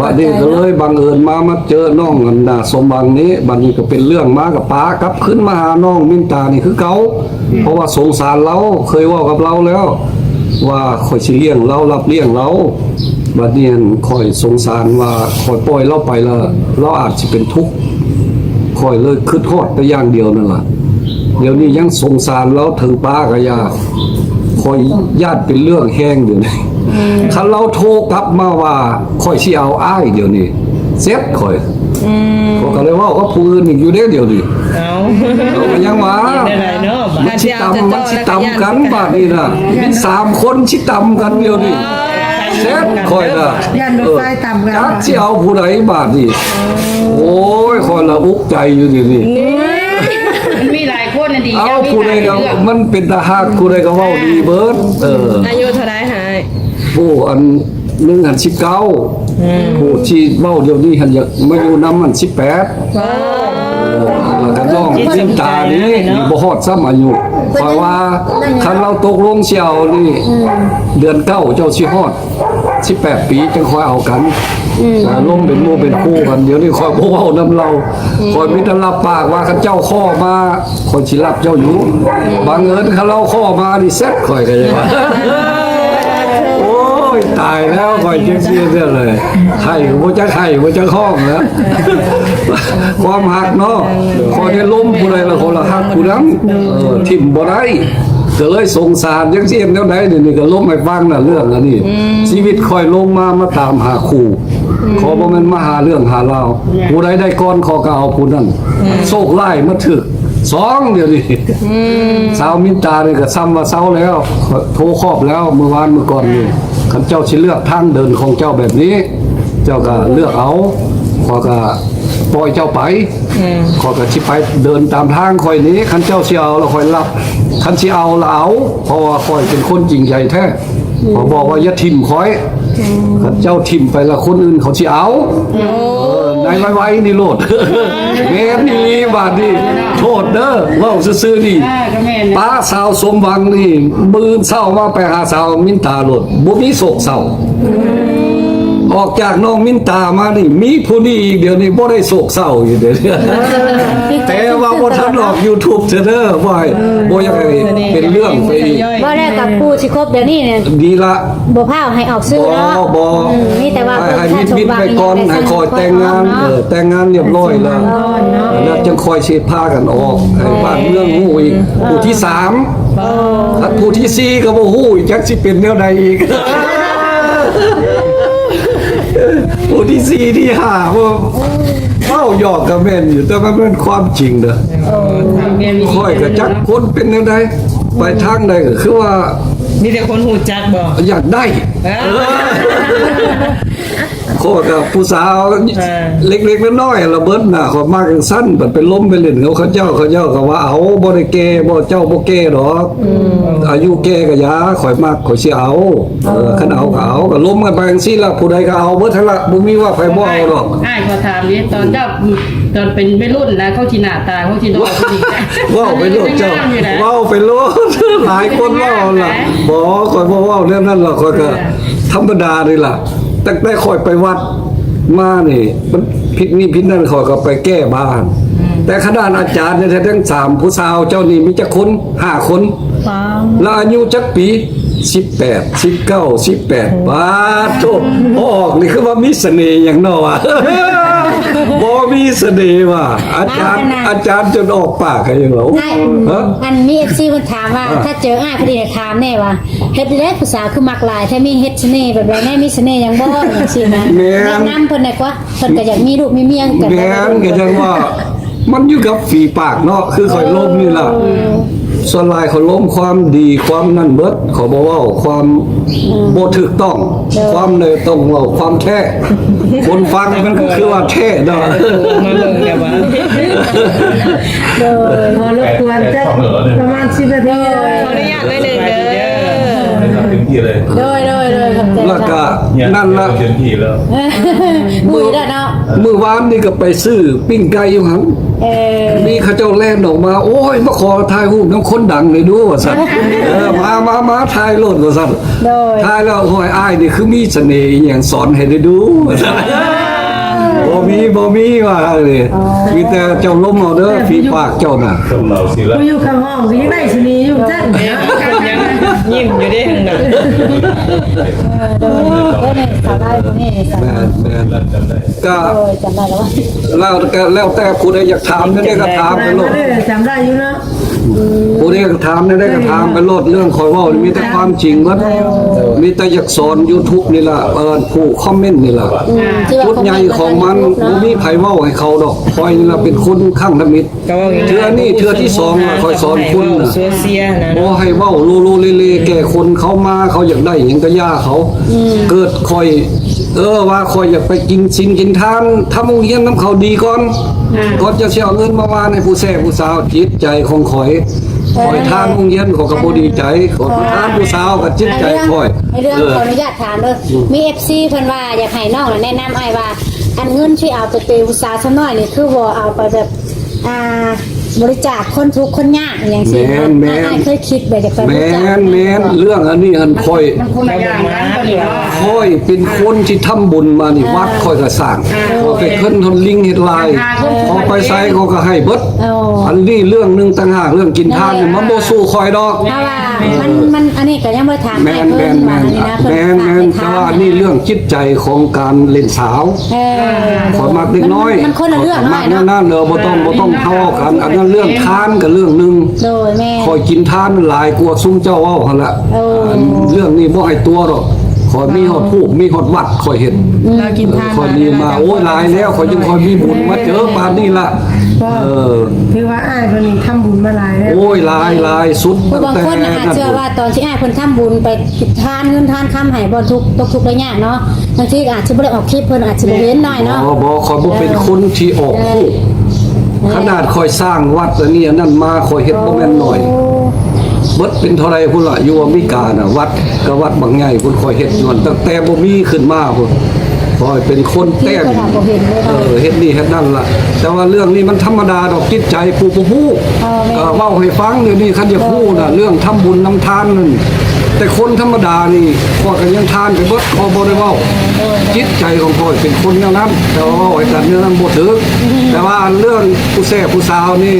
ບາດນີ້ກະເລີຍບັງເອີນມາ ມາເຈີນ້ອງອັນນາສົມຫວັງນີ້ ບາດນີ້ກະເປັນເລື່ອງມາ ກະປາກັບຄືນມາຫານ້ອງມິນຕານີ້ຄືເກົ່າ. ເພາະວ່າສົງສານລາວ ເຄີຍເວົ້າກັບລາວແລ້ວວ່າຂ້ອຍຊິລ້ຽງລາວ ຮັບລ້ຽງລາວ. ບາດນີ້ຫັ້ນ ຂ້ອຍສົງສານວ່າຂ້ອຍປ່ອຍລາວໄປລະ ລາວອາດຊິເປັນທຸກ ຂ້ອຍເລີຍຄຶດຮອດແຕ່ຢ່າງດຽວນັ້ນລະ. ດຽວນີ້ຍັງສົງສານລາວເຖິງປາກະຢ່າ ຂ້ອຍຢ້ານເປັນເລື່ອງແຮງດຽວນີ້. ຄັນລາວໂທກັບມາວ່າຂ້ອຍຊິເອົາອ້າຍ ດຽວນີ້ເສັດຂ້ອຍ. ຂ້ອຍກະເລີຍເວົ້າກັບຜູ້ອື່ນອີກຢູ່ເດ້ ດຽວນີ້. ເອົາ ເອົາ ກະຍັງວ່າ ມັນຊິຕຳ ມັນຊິຕຳກັນບາດນີ້ນະ ມີສາມຄົນຊິຕຳກັນດຽວນີ້ ເສັດຂ້ອຍນະ. ຢ້ານລົດໄຟຕຳກັນ ຈັກຊິເອົາຜູ້ໃດບາດນີ້. ໂອ້ຍ ຂ້ອຍລະອຸກໃຈຢູ່ດຽວນີ້. ມັນມີຫຼາຍຄົນນະ ດີ ເອົາ ຜູ້ໃດກະ ມັນເປັນຕາຮັກ ຜູ້ໃດກະເວົ້າດີເບິດ. ເອີ ອາຍຸເທົ່າໃດຫາຍ? ໂອ້ ອັນໜຶ່ງຫັ້ນສິບເກົ້າ ຜູ້ທີ່ເວົ້າດຽວນີ້ຫັ້ນຢາກມາຢູ່ນຳຫັ້ນສິບແປດ. ແລ້ວກະນ້ອງຈິນຕານີ້ ນີ້ບໍ່ຮອດຊ້ຳອາຍຸ ຂ້ອຍວ່າ ຄັນລາວຕົກລົງຊິເອົານີ້ ເດືອນເກົ້າເຈົ້າຊິຮອດສິບແປດປີ ຈັ່ງຄ່ອຍເອົາກັນ ລົມເປັນໝູ່ເປັນຄູ່ກັນ. ດຽວນີ້ຂ້ອຍບໍ່ເວົ້ານຳລາວ ຂ້ອຍມີແຕ່ຮັບປາກວ່າ ຄັນເຈົ້າຂໍມາ ຂ້ອຍຊິຮັບເຈົ້າຢູ່. ບັງເອີນຄັນລາວຂໍມານີ້ເສັດ ຂ້ອຍກະຢາກວ່າ ໂອ້ຍ ຕາຍແລ້ວ ຂ້ອຍຈັກຊິເຮັດແນວໃດ ໄຫ້ກະບໍ່ຈັກໄຫ້ ບໍ່ຈັກຮ້ອງແລ້ວ. ຄວາມຮັກເນາະ ຂ້ອຍໄດ້ລົມຜູ້ໃດລະ ຂ້ອຍລະຮັກຜູ້ນັ້ນ ເອີ ຖິ້ມບໍ່ໄດ້ ກະເລີຍສົງສານ ຈັກຊິເຮັດແນວໃດ. ດຽວນີ້ກະລົມໃຫ້ຟັງລະ ເລື່ອງອັນນີ້ ຊີວິດຂ້ອຍລົງມາ ມາຕາມຫາຄູ່ ຂ້ອຍບໍ່ແມ່ນມາຫາເລື່ອງຫາລາວ ຜູ້ໃດໄດ້ກ່ອນຂ້ອຍກະເອົາຜູ້ນັ້ນ. ໂຊກຮ້າຍມາຖືກສອງ ດຽວນີ້ ສາວມິນຕານີ້ກະຊ້ຳວ່າເຊົາແລ້ວ ໂທຄອບແລ້ວ ມື້ວານມື້ກ່ອນນີ້. ຄັນເຈົ້າຊິເລືອກທາງເດີນຂອງເຈົ້າແບບນີ້ ເຈົ້າກະເລືອກເອົາ ຂ້ອຍກະ ປ່ອຍເຈົ້າໄປ. ອືມ ຂ້ອຍກໍຊິໄປເດີນຕາມທາງຂ້ອຍນີ້, ຄັນເຈົ້າຊິເອົາລະຂ້ອຍຮັບ, ຄັນຊິເອົາລະເອົາ, ເພາະວ່າຂ້ອຍເປັນຄົນຈິງໃຈແທ້. ອືມ ຂ້ອຍບອກວ່າຢ່າຖິ້ມຂ້ອຍ. ອືມ ຄັນເຈົ້າຖິ້ມໄປລະຄົນອື່ນເຂົາຊິເອົາ. ໂອ້ ເອີ ໃນໄວໆນີ້ໂລດ. ແມ່ນອີ່ຫຼີບາດນີ້. ໂທດເດີ ເວົ້າຊື່ໆນີ້ ເອີ ກໍແມ່ນນະ ປ້າສາວສົມຫວັງນີ້ ມື້ເຊົ້າມາໄປຫາສາວມິນຕາໂລດ, ບໍ່ມີໂສກເສົ້າ. ອືມ ອອກຈາກນ້ອງມິນຕາມານີ້ ມີຜູ້ນີ້ອີກ, ດຽວນີ້ບໍ່ໄດ້ໂສກເສົ້າອີກເດ້. ເອີ ແຕ່ວ່າບໍ່ທັນອອກຢູທູບເທື່ອເດີ, ບໍ່ໃຫ້ ບໍ່ຢາກໃຫ້ເປັນເລື່ອງໄປອີກ. ບໍ່ແລ້ວກັບຜູ້ຊິຄົບດຽວນີ້ນີ້ ດີລະ ບໍ່ພ້າວໃຫ້ອອກຊື່ເນາະ. ບໍ່ ບໍ່ ອືມ ມີແຕ່ວ່າ ໃຫ້ ໃຫ້ມິດໆໄວ້ກ່ອນ, ໃຫ້ຂ້ອຍແຕ່ງງານ. ເອີ ແຕ່ງງານລຽບຮ້ອຍແລ້ວ ແລ້ວຈັ່ງຄ່ອຍຊິພາກັນອອກ ໃຫ້ບ້ານເມືອງຮູ້ອີກ. ເອີ ຜູ້ທີສາມ ເອີ ຄັນຜູ້ທີສີ່ກໍບໍ່ຮູ້ອີກ ຈັກຊິເປັນແນວໃດອີກ. ຜູ້ທີສີ່ ທີຫ້າ ເວົ້າ ເວົ້າຫຍອກກໍແມ່ນຢູ່ ແຕ່ວ່າມັນແມ່ນຄວາມຈິງເດີ. ເອີ ຂ້ອຍກໍຈັກຄົນເປັນແນວໃດ ໄປທາງໃດກໍຄືວ່າ ມີແຕ່ຄົນຮູ້ຈັກບໍ່? ຢາກໄດ້. ເອີ ເອີ ຂ້ອຍກັບຜູ້ສາວ ເອີ ເລັກໆນ້ອຍໆລະເບີດນະ ຂ້ອຍມັກຈັ່ງຊັ້ນ. ບັດໄປລົມໄປຫຼິ້ນກັບເຂົາເຈົ້າ ເຂົາເຈົ້າກໍວ່າ ເອົາ ບໍ່ໄດ້ແກ່ບໍ່ ເຈົ້າບໍ່ແກ່ດອກ. ອືມ ອາຍຸແກ່ກໍຢ່າ ຂ້ອຍມັກ ຂ້ອຍຊິເອົາ. ເອີ ເອີ ຄັນເອົາກໍເອົາ ກໍລົມກັນໄປຈັ່ງຊີ້ລະ. ຜູ້ໃດກໍເອົາເບີດຫັ້ນລະ ບໍ່ມີວ່າໃຜບໍ່ເອົາດອກ. ອ້າຍ ຂໍຖາມນີ້ ຕອນເຈົ້າ ຕອນເປັນໄວລຸ້ນນະ ເຂົາຊິໜ້າຕາ ເຂົາຊິຫຼໍ່ກວ່ານີ້ນະ. ເວົ້າໄປໂລດເຈົ້າ ເວົ້າໄປໂລດ. ຫຼາຍຄົນເວົ້າລະ. ບໍ່ ຂ້ອຍບໍ່ເວົ້າແນວນັ້ນລະ. ຂ້ອຍກໍ ເອີ ທຳມະດານີ້ລະ. ຕັ້ງແຕ່ຂ້ອຍໄປວັດມານີ້ ມັນຜິດນີ້ຜິດນັ້ນ ຂ້ອຍກໍໄປແກ້ບ້ານ. ອືມ ແຕ່ຂະໜາດອາຈານນີ້ ແທ້ທັງສາມຜູ້ສາວເຈົ້ານີ້ມີຈັກຄົນ? ຫ້າຄົນ. ວ້າວ ລະອາຍຸຈັກປີ? ສິບແປດ ສິບເກົ້າ ສິບແປດ. ໂອ້ ປາດໂທ້ ບໍ່ອອກນີ້ຄືວ່າມີສະເໜ່ຫຍັງເນາະວະ. ບໍ່ມີສະເໜ່ວ່າ ອາຈານ ອາຈານຈົນອອກປາກໃຫ້ຫຍັງລະ. ໂອ້ ຮະ ອັນມີເອັຟຊີເພິ່ນຖາມວ່າ ອ່າ ຖ້າເຈີອ້າຍພໍດີຖາມແນ່ວ່າ ເຮັດໃດຜູ້ສາວຄືມັກຫຼາຍແທ້ ມີເຮັດສະເໜ່ແບບໃດແນ່ ມີສະເໜ່ຫຍັງບໍ່ ຈັ່ງຊີ້ນະ. ແມ່ນ ແນະນຳເພິ່ນແດ່ກວ່າ ເພິ່ນກໍຢາກມີລູກມີເມຍຄືກັນ. ແມ່ນ ກໍຈັ່ງວ່າ ມັນຢູ່ກັບຝີປາກເນາະ ຄືຂ້ອຍລົມນີ້ລະ. ເອີ ສ່ວນຫຼາຍຂ້ອຍລົມຄວາມດີຄວາມນັ້ນເບິດ ຂ້ອຍບໍ່ເວົ້າຄວາມ ອືມ ບໍ່ຖືກຕ້ອງ. ເອີ ຄວາມໃດຕ້ອງເວົ້າຄວາມແທ້ ຄົນຟັງມັນກໍຄືວ່າແທ້ເນາະ. ເອີ ມາເບິ່ງແລ້ວວ່າ ໂດຍ ຂໍລົບກວນຈັກປະມານສິບນາທີ. ໂດຍ ຂໍອະນຸຍາດໜ້ອຍໜຶ່ງເດີ. ໂດຍ ໂດຍ ໂດຍ ຂອບໃຈ. ແລ້ວກໍນັ້ນລະ ເຕັມທີ່ແລ້ວ ມື້ ມື້ວານນີ້ກໍໄປຊື້ປີ້ງໄກ່ຢູ່ຫັ້ນ. ເອີ ມີເຂົາເຈົ້າແລ່ນອອກມາ ໂອ້ຍ ມາຂໍຖ່າຍຮູບນຳຄົນດັງແດ່ດູ ວ່າຊັ້ນ. ເອີ ມາ ມາ ມາ ຖ່າຍໂລດ ວ່າຊັ້ນ. ໂດຍ ຖ່າຍແລ້ວ ໂອ້ຍ ອ້າຍນີ້ຄືມີສະເໜ່ອີ່ຫຍັງ ສອນໃຫ້ແດ່ດູ ວ່າຊັ້ນ. ບໍ່ມີ ບໍ່ມີ ວ່າເລີຍ. ອໍ ມີແຕ່ເຈົ້າລົມເອົາເດີ ຝີປາກເຈົ້ານະ. ຜູ້ຢູ່ຂ້າງຫ້ອງກໍຍັງໄດ້ສະເໜ່ຢູ່ຈັກ ຍັງຍິ້ມຢູ່ເດ້. ເອີ ໂດຍ ໂດຍ ນີ້ສາວໄດ້ຜູ້ນີ້ສາວ ແມ່ນ ແມ່ນ ກໍ ໂດຍ ຈຳໄດ້ແລ້ວ ແລ້ວ ກໍແລ້ວແຕ່ຜູ້ໃດຢາກຖາມແນວໃດກໍຖາມໄປໂລດ. ເອີ ຈຳໄດ້ຢູ່ເນາະ. ຜູ້ໃດຢາກຖາມແນວໃດກໍຖາມໄປໂລດ. ເລື່ອງຂ້ອຍເວົ້ານີ້ມີແຕ່ຄວາມຈິງເບິດ ມີແຕ່ຢາກສອນຢູທູບນີ້ລະ. ເອີ ຜູ້ຄອມເມັນນີ້ລະ ອືມ ຈຸດໃຫຍ່ຂອງມັນ ບໍ່ມີໃຜເວົ້າໃຫ້ເຂົາດອກ. ຂ້ອຍນີ້ລະເປັນຄົນຄັ້ງທຳອິດ ເທື່ອນີ້ເທື່ອທີສອງລະ ຂ້ອຍສອນຄົນນະ ບໍ່ໃຫ້ເວົ້າໂລໂລເລເລແກ່ຄົນ. ເຂົາມາ ເຂົາຢາກໄດ້ຫຍັງກໍຢ່າເຂົາ. ອືມ ເກີດຂ້ອຍ ເອີ ວ່າຂ້ອຍຢາກໄປກິນສິນກິນທານ ທຳໂຮງຮຽນນຳເຂົາດີກ່ອນ ອ່າ ກ່ອນຈະຊິເອົາເງິນມາວ່າໃນຜູ້ແຊຜູ້ສາວ. ຈິດໃຈຂອງຂ້ອຍ ເອີ ຂ້ອຍທານໂຮງຮຽນ ຂ້ອຍກໍບໍ່ດີໃຈ. ຂ້ອຍທານຜູ້ສາວກໍຈິດໃຈຂ້ອຍ. ໃນເລື່ອງ ເອີ ຂໍອະນຸຍາດຖາມເດີ ອືມ ມີເອັຟຊີເພິ່ນວ່າຢາກໃຫ້ນ້ອງແນະນຳອ້າຍວ່າ ອັນເງິນທີ່ເອົາໄປເປຜູ້ສາວຊຳນ້ອຍນີ້ ຄືບໍ່ເອົາໄປແບບ ອ່າ ບໍລິຈາກຄົນທຸກຄົນຍາກຫຍັງຊີ້. ແມ່ນ ແມ່ນ ອ້າຍເຄີຍຄິດແບບຢາກໄປບໍລິຈາກ. ແມ່ນ ແມ່ນ ເລື່ອງອັນນີ້ຫັ້ນຂ້ອຍ ມັນຄົນລະຢ່າງກັນຕົວນີ້ເນາະ. ຂ້ອຍເປັນຄົນທີ່ທຳບຸນມານີ້ ອ່າ ວັດຂ້ອຍກໍສ້າງ ອ່າ ຂ້ອຍໄປເຄື່ອນທອນລິງເຮັດລາຍ ອ່າ ຂ້ອຍໄປໃສຂ້ອຍກໍໃຫ້ເບິດ. ອໍ ອັນນີ້ເລື່ອງໜຶ່ງຕ່າງຫາກ. ເລື່ອງກິນທານນີ້ມັນບໍ່ສູ້ຂ້ອຍດອກ ເພາະວ່າມັນ ມັນ ອັນນີ້ກໍຍັງບໍ່ໄດ້ຖາມອ້າຍເພິ່ນວ່າອັນນີ້ນະ ເພິ່ນ ແມ່ນ ແມ່ນ ແຕ່ວ່າອັນນີ້ເລື່ອງຈິດໃຈຂອງການຫຼິ້ນສາວ. ເອີ ຂ້ອຍມັກເດັກນ້ອຍ ມັນ ມັນຄົນລະເລື່ອງ ມັກແນວນັ້ນເດີ ບໍ່ຕ້ອງ ບໍ່ຕ້ອງທະເລາະກັນ. ອັນນັ້ນເລື່ອງທານກໍເລື່ອງໜຶ່ງ. ໂດຍ ແມ່ນ ຂ້ອຍກິນທານຫຼາຍກວ່າຊຸມເຈົ້າເວົ້າຫັ້ນລະ. ໂອ້ ອັນເລື່ອງນີ້ບໍ່ໃຫ້ຕົວດອກ ຂ້ອຍມີຮອດຮູບ ມີຮອດວັດ ຂ້ອຍເຮັດ. ອືມ ລາວກິນທານ ຂ້ອຍມີມາ ໂອ້ຍ ຫຼາຍແລ້ວ ຂ້ອຍຈຶ່ງຄ່ອຍມີບຸນມາເຈີປານນີ້ລະ. ເອີ ຖືວ່າອ້າຍເພິ່ນນີ້ທຳບຸນມາຫຼາຍແລ້ວ. ໂອ້ຍ ຫຼາຍ ຫຼາຍສຸດ. ຜູ້ບາງຄົນອາດເຊື່ອວ່າຕອນທີ່ອ້າຍເພິ່ນທຳບຸນໄປທານເງິນທານຄຳໃຫ້ບ່ອນທຸກ ຕົກທຸກໄດ້ຍາກເນາະ ບາງທີກໍອາດຊິບໍ່ໄດ້ອອກຄລິບ ເພິ່ນອາດຊິບໍ່ເຫັນນ້ອຍເນາະ. ບໍ່ ບໍ່ ຂ້ອຍບໍ່ເປັນຄົນທີ່ອອກຮູບ. ເອີ ຂະໜາດຂ້ອຍສ້າງວັດອັນນີ້ອັນນັ້ນມາ ຂ້ອຍເຮັດບໍ່ແມ່ນໜ້ອຍ. ໂອ້ ເບິດເປັນເທົ່າໃດພຸ້ນລະ ຢູ່ອາເມລິການະ ວັດກໍວັດບັກໃຫຍ່ພຸ້ນ ຂ້ອຍເຮັດຢູ່ຫັ້ນ ຕັ້ງແຕ່ບໍ່ມີຂຶ້ນມາພຸ້ນ. ຂ້ອຍເປັນຄົນແຕ້ມ ທີ່ເພິ່ນວ່າບໍ່ເຫັນເລີຍເນາະ. ເອີ ເຮັດນີ້ເຮັດນັ້ນລະ ແຕ່ວ່າເລື່ອງນີ້ມັນທຳມະດາດອກ ຈິດໃຈຜູ້ບໍ່ຮູ້. ເອີ ແມ່ນ ກໍເວົ້າໃຫ້ຟັງ ດຽວນີ້ຄັນຢາກຮູ້ນະ ເອີ ເລື່ອງທຳບຸນນຳທານນັ້ນ ແຕ່ຄົນທຳມະດານີ້ ຂ້ອຍກໍຍັງທານໄປເບິດ ເຂົາບໍ່ໄດ້ເວົ້າ. ເອີ ຈິດໃຈຂອງຂ້ອຍເປັນຄົນແນວນັ້ນ ແຕ່ວ່າເວົ້າໃຫ້ກັນແນວນັ້ນບໍ່ຖືກ. ອືມ ແຕ່ວ່າອັນເລື່ອງຜູ້ແຊຜູ້ສາວນີ້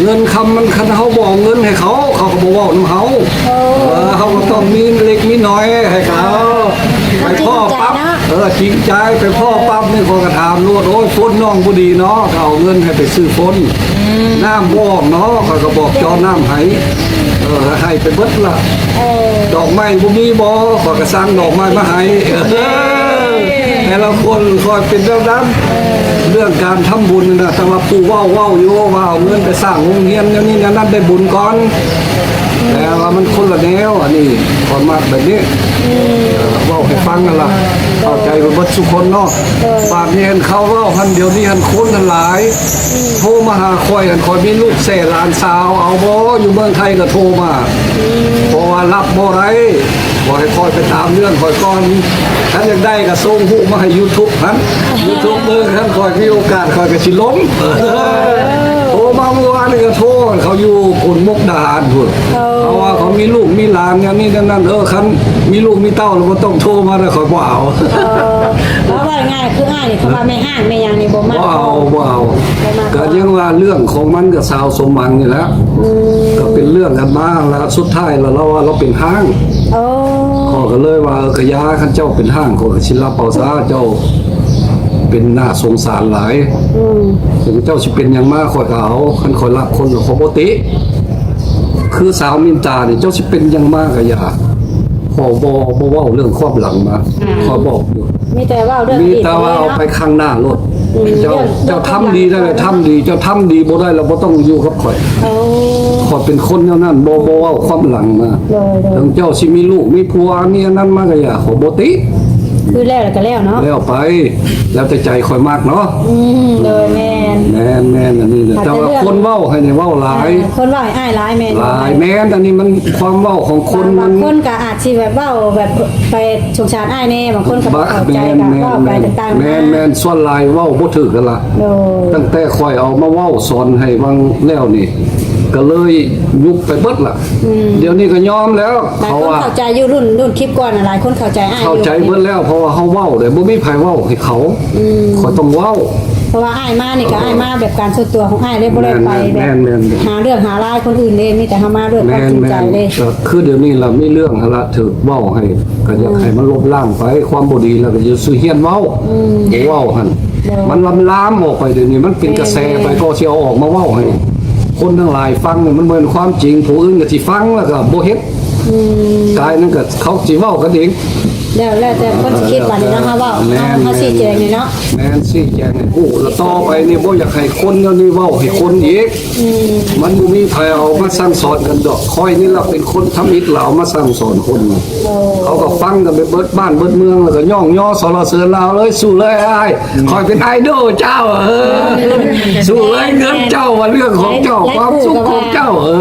ເງິນຄຳມັນ ຄັນເຮົາບໍ່ເອົາເງິນໃຫ້ເຂົາ ເຂົາກໍບໍ່ເວົ້ານຳເຮົາ. ເອີ ເອີ ເຮົາກໍຕ້ອງມີເລັກມີນ້ອຍໃຫ້ເຂົາ. ເອີ ໄປພໍ້ປັບ ເອີ ຈິງໃຈ ໄປພໍ້ປັບນີ້ ຂ້ອຍກໍຖາມໂລດ ໂອ້ຍ ຝົນນ້ອງບໍ່ດີເນາະ ກໍເອົາເງິນໃຫ້ໄປຊື້ຝົນ. ອືມ ນ້ຳບໍ່ອອກເນາະ ຂ້ອຍກໍບອກເຈາະນ້ຳໃຫ້. ເອີ ໃຫ້ໄປເບິດລະ. ເອີ ດອກໄມ້ບໍ່ມີບໍ່ ຂ້ອຍກໍສັ່ງດອກໄມ້ມາໃຫ້. ເອີ ແຕ່ລະຄົນຂ້ອຍເປັນແນວນັ້ນ. ເອີ ເລື່ອງການທຳບຸນນະ ແຕ່ວ່າຜູ້ເວົ້າ ເວົ້າຢູ່ວ່າເອົາເງິນໄປສ້າງໂຮງຮຽນແນວນີ້ແນວນັ້ນໄດ້ບຸນກ່ອນ. ແຕ່ວ່າມັນຄົນລະແນວ ອັນນີ້ຂ້ອຍມັກແບບນີ້. ອືມ ເອີ ເວົ້າໃຫ້ຟັງນັ້ນລະ ເອີ ເຂົ້າໃຈເບິດທຸກຄົນເນາະ. ເອີ ບາດນີ້ຫັ້ນເຂົາເວົ້າຫັ້ນ ດຽວນີ້ຫັ້ນຄົນຫັ້ນຫຼາຍ. ອືມ ໂທມາຫາຂ້ອຍຫັ້ນ ຂ້ອຍມີລູກແຊຫຼານສາວ ເອົາບໍ່ ຢູ່ເມືອງໄທກໍໂທມາ. ອືມ ເພາະວ່າຮັບບໍ່ໄດ້ ບໍ່ໃຫ້ຂ້ອຍໄປຕາມເລື່ອງຂ້ອຍກ່ອນ. ຄັນຢາກໄດ້ກໍສົ່ງຮູບມາໃຫ້ຢູທູບຫັ້ນ ຢູທູບເບິ່ງ ຄັນຂ້ອຍມີໂອກາດຂ້ອຍກໍຊິລົງ. ເອີ ໂທມາເມື່ອວານນີ້ກໍໂທ ເຂົາຢູ່ພຸ້ນ ມຸກດາຫານພຸ້ນ. ເອີ ເຂົາວ່າເຂົາມີລູກມີຫຼານແນວນີ້ແນວນັ້ນ. ເອີ ຄັນມີລູກມີເຕົ້າແລ້ວບໍ່ຕ້ອງໂທມານະ ຂ້ອຍບໍ່ເອົາ. ເອີ ເວົ້າງ່າຍໆ ຄືອ້າຍນີ້ ເຂົາວ່າແມ່ຮ້າງແມ່ຫຍັງນີ້ບໍ່ມັກ. ບໍ່ເອົາ ບໍ່ເອົາ ບໍ່ມັກ. ກໍຍັງວ່າເລື່ອງຂອງມັນກັບສາວສົມຫວັງນີ້ແຫຼະ. ອືມ ກໍເປັນເລື່ອງກັນມາລະ ສຸດທ້າຍລະລາວວ່າລາວເປັນຮ້າງ. ໂອ້ ຂ້ອຍກໍເລີຍວ່າ ເອີ ກະຢ່າ ຄັນເຈົ້າເປັນຮ້າງ ຂ້ອຍກໍຊິຮັບເອົາຊະ ເຈົ້າເປັນໜ້າສົງສານຫຼາຍ. ອືມ ເຈົ້າຊິເປັນຫຍັງມາ ຂ້ອຍກໍເອົາ ຄັນຂ້ອຍຮັກຄົນລະ ຂ້ອຍບໍ່ຕິ. ຄືສາວມິນຕານີ້ ເຈົ້າຊິເປັນຫຍັງມາກໍຢ່າ ຂໍບໍ່ ບໍ່ເວົ້າເລື່ອງຄວາມຫຼັງມາ. ອືມ ຂໍບອກຢູ່ ມີແຕ່ເວົ້າເລື່ອງ ມີແຕ່ວ່າເອົາໄປຂ້າງໜ້າໂລດ. ອືມ ເຈົ້າ ເຈົ້າທຳດີໄດ້ແລ້ວທຳດີ ເຈົ້າທຳດີບໍ່ໄດ້ແລ້ວບໍ່ຕ້ອງຢູ່ກັບຂ້ອຍ. ໂອ້ ຂ້ອຍເປັນຄົນແນວນັ້ນ ບໍ່ ບໍ່ເວົ້າຄວາມຫຼັງມາ. ໂດຍໆ ເຖິງເຈົ້າຊິມີລູກມີຜົວ ມີອັນນັ້ນມາກໍຢ່າ ຂ້ອຍບໍ່ຕິ. ຄືແລ້ວແລ້ວກໍແລ້ວເນາະ ແລ້ວໄປ ແລ້ວແຕ່ໃຈຂ້ອຍມັກເນາະ. ອືມ ໂດຍ ແມ່ນ ແມ່ນໆ ອັນນີ້ນະ. ແຕ່ວ່າຄົນເວົ້າໃຫ້ນີ້ເວົ້າຫຼາຍ ເອີ ຄົນເວົ້າໃຫ້ອ້າຍຫຼາຍ ແມ່ນ ຫຼາຍ ແມ່ນ. ອັນນີ້ມັນຄວາມເວົ້າຂອງຄົນ ບາງຄົນກໍອາດຊິແບບເວົ້າແບບໄປສົງສານອ້າຍແດ່ ບາງຄົນກໍບໍ່ເຂົ້າໃຈ ກໍເວົ້າໄປຕ່າງໆ ແມ່ນໆ ສ່ວນຫຼາຍເວົ້າບໍ່ຖືກກັນລະ. ໂດຍ ຕັ້ງແຕ່ຂ້ອຍເອົາມາເວົ້າສອນໃຫ້ວັງແລ້ວນີ້ ກໍເລີຍຍຸບໄປເບິດລະ. ອືມ ດຽວນີ້ກໍຍອມແລ້ວ ຫຼາຍຄົນເຂົ້າໃຈຢູ່ ລຸ້ນ ລຸ້ນຄລິບກ່ອນນະ ຫຼາຍຄົນເຂົ້າໃຈອ້າຍ ເຂົ້າໃຈເບິດແລ້ວ ເພາະວ່າເຮົາເວົ້າເດ້ ບໍ່ມີໃຜເວົ້າໃຫ້ເຂົາ. ອືມ ຂ້ອຍຕ້ອງເວົ້າ ເພາະວ່າອ້າຍມານີ້ກໍ ເອີ ອ້າຍມາແບບການສ່ວນຕົວຂອງອ້າຍເດ້ ບໍ່ໄດ້ໄປແບບ ແມ່ນໆ ຫາເລື່ອງຫາລາຍຄົນອື່ນເດ້ ມີແຕ່ເຮົາມາດ້ວຍຄວາມຈິງໃຈເດ້. ແມ່ນໆ ກໍຄືດຽວນີ້ລະ ມີເລື່ອງຫັ້ນລະ ຖືກເວົ້າໃຫ້ ກໍຢາກໃຫ້ມັນລົບລ້າງໄປ ຄວາມບໍ່ດີລະ ກໍຢ່າສູ່ຮຽນເວົ້າ. ອືມ ບໍ່ເວົ້າຫັ້ນ ໂດຍ ມັນລາມໆອອກໄປ ດຽວນີ້ມັນເປັນກະແສໄປ ແມ່ນໆ ກໍຊິເອົາອອກມາເວົ້າໃຫ້ຄົນທັງຫຼາຍຟັງນີ້ ມັນບໍ່ແມ່ນຄວາມຈິງ ຜູ້ອື່ນກໍຊິຟັງແລ້ວກໍບໍ່ເຮັດ. ອືມ ກາຍນັ້ນກໍເຂົາຊິເວົ້າກັນເອງ ແລ້ວ ແລ້ວແຕ່ຄົນຊິຄິດບັດນີ້ເນາະ ເຮົາເວົ້າ ແມ່ນໆ ເຮົາຊີ້ແຈງນີ້ເນາະ ແມ່ນ ຊີ້ແຈງໃຫ້ຮູ້ ແລ້ວຕໍ່ໄປນີ້ບໍ່ຢາກໃຫ້ຄົນແນວນີ້ເວົ້າໃຫ້ຄົນອີກ. ອືມ ມັນບໍ່ມີໃຜເອົາມາສັ່ງສອນກັນດອກ ຂ້ອຍນີ້ລະເປັນຄົນທຳອິດລາວມາສັ່ງສອນຄົນ. ໂອ້ ເຂົາກໍຟັງກັນໄປເບິດບ້ານເບິດເມືອງ ແລ້ວກໍຍ້ອງຍໍສັນລະເສີນລາວເລີຍ ສູ້ເລີຍອ້າຍ ຂ້ອຍເປັນໄອດອລເຈົ້າ ເອີ ສູ້ເລີຍເງິນເຈົ້າ ວ່າເລື່ອງຂອງເຈົ້າ ຄວາມສຸກຂອງເຈົ້າ ເອີ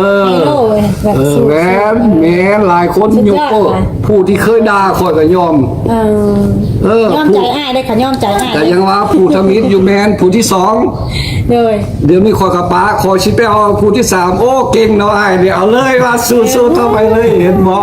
ແບບ ເອີ ສູ້ ແມ່ນ ແມ່ນ ຫຼາຍຄົນຍົກໂປ້ ຜູ້ທີ່ເຄີຍດ່າຂ້ອຍກໍຍອມ ເອີ ເອີ ຍອມໃຈອ້າຍເດ້ ຂ້ອຍຍອມໃຈອ້າຍ ກໍຍັງວ່າຜູ້ທຳອິດຢູ່ແມ່ນຜູ້ທີສອງ ໂດຍ ດຽວນີ້ຂ້ອຍກໍປະ ຂ້ອຍຊິໄປເອົາຜູ້ທີສາມ ໂອ້ ເກັ່ງເນາະອ້າຍນີ້ ເອົາເລີຍວ່າສູ້ໆຕໍ່ໄປເລີຍ ເຫັນບໍ່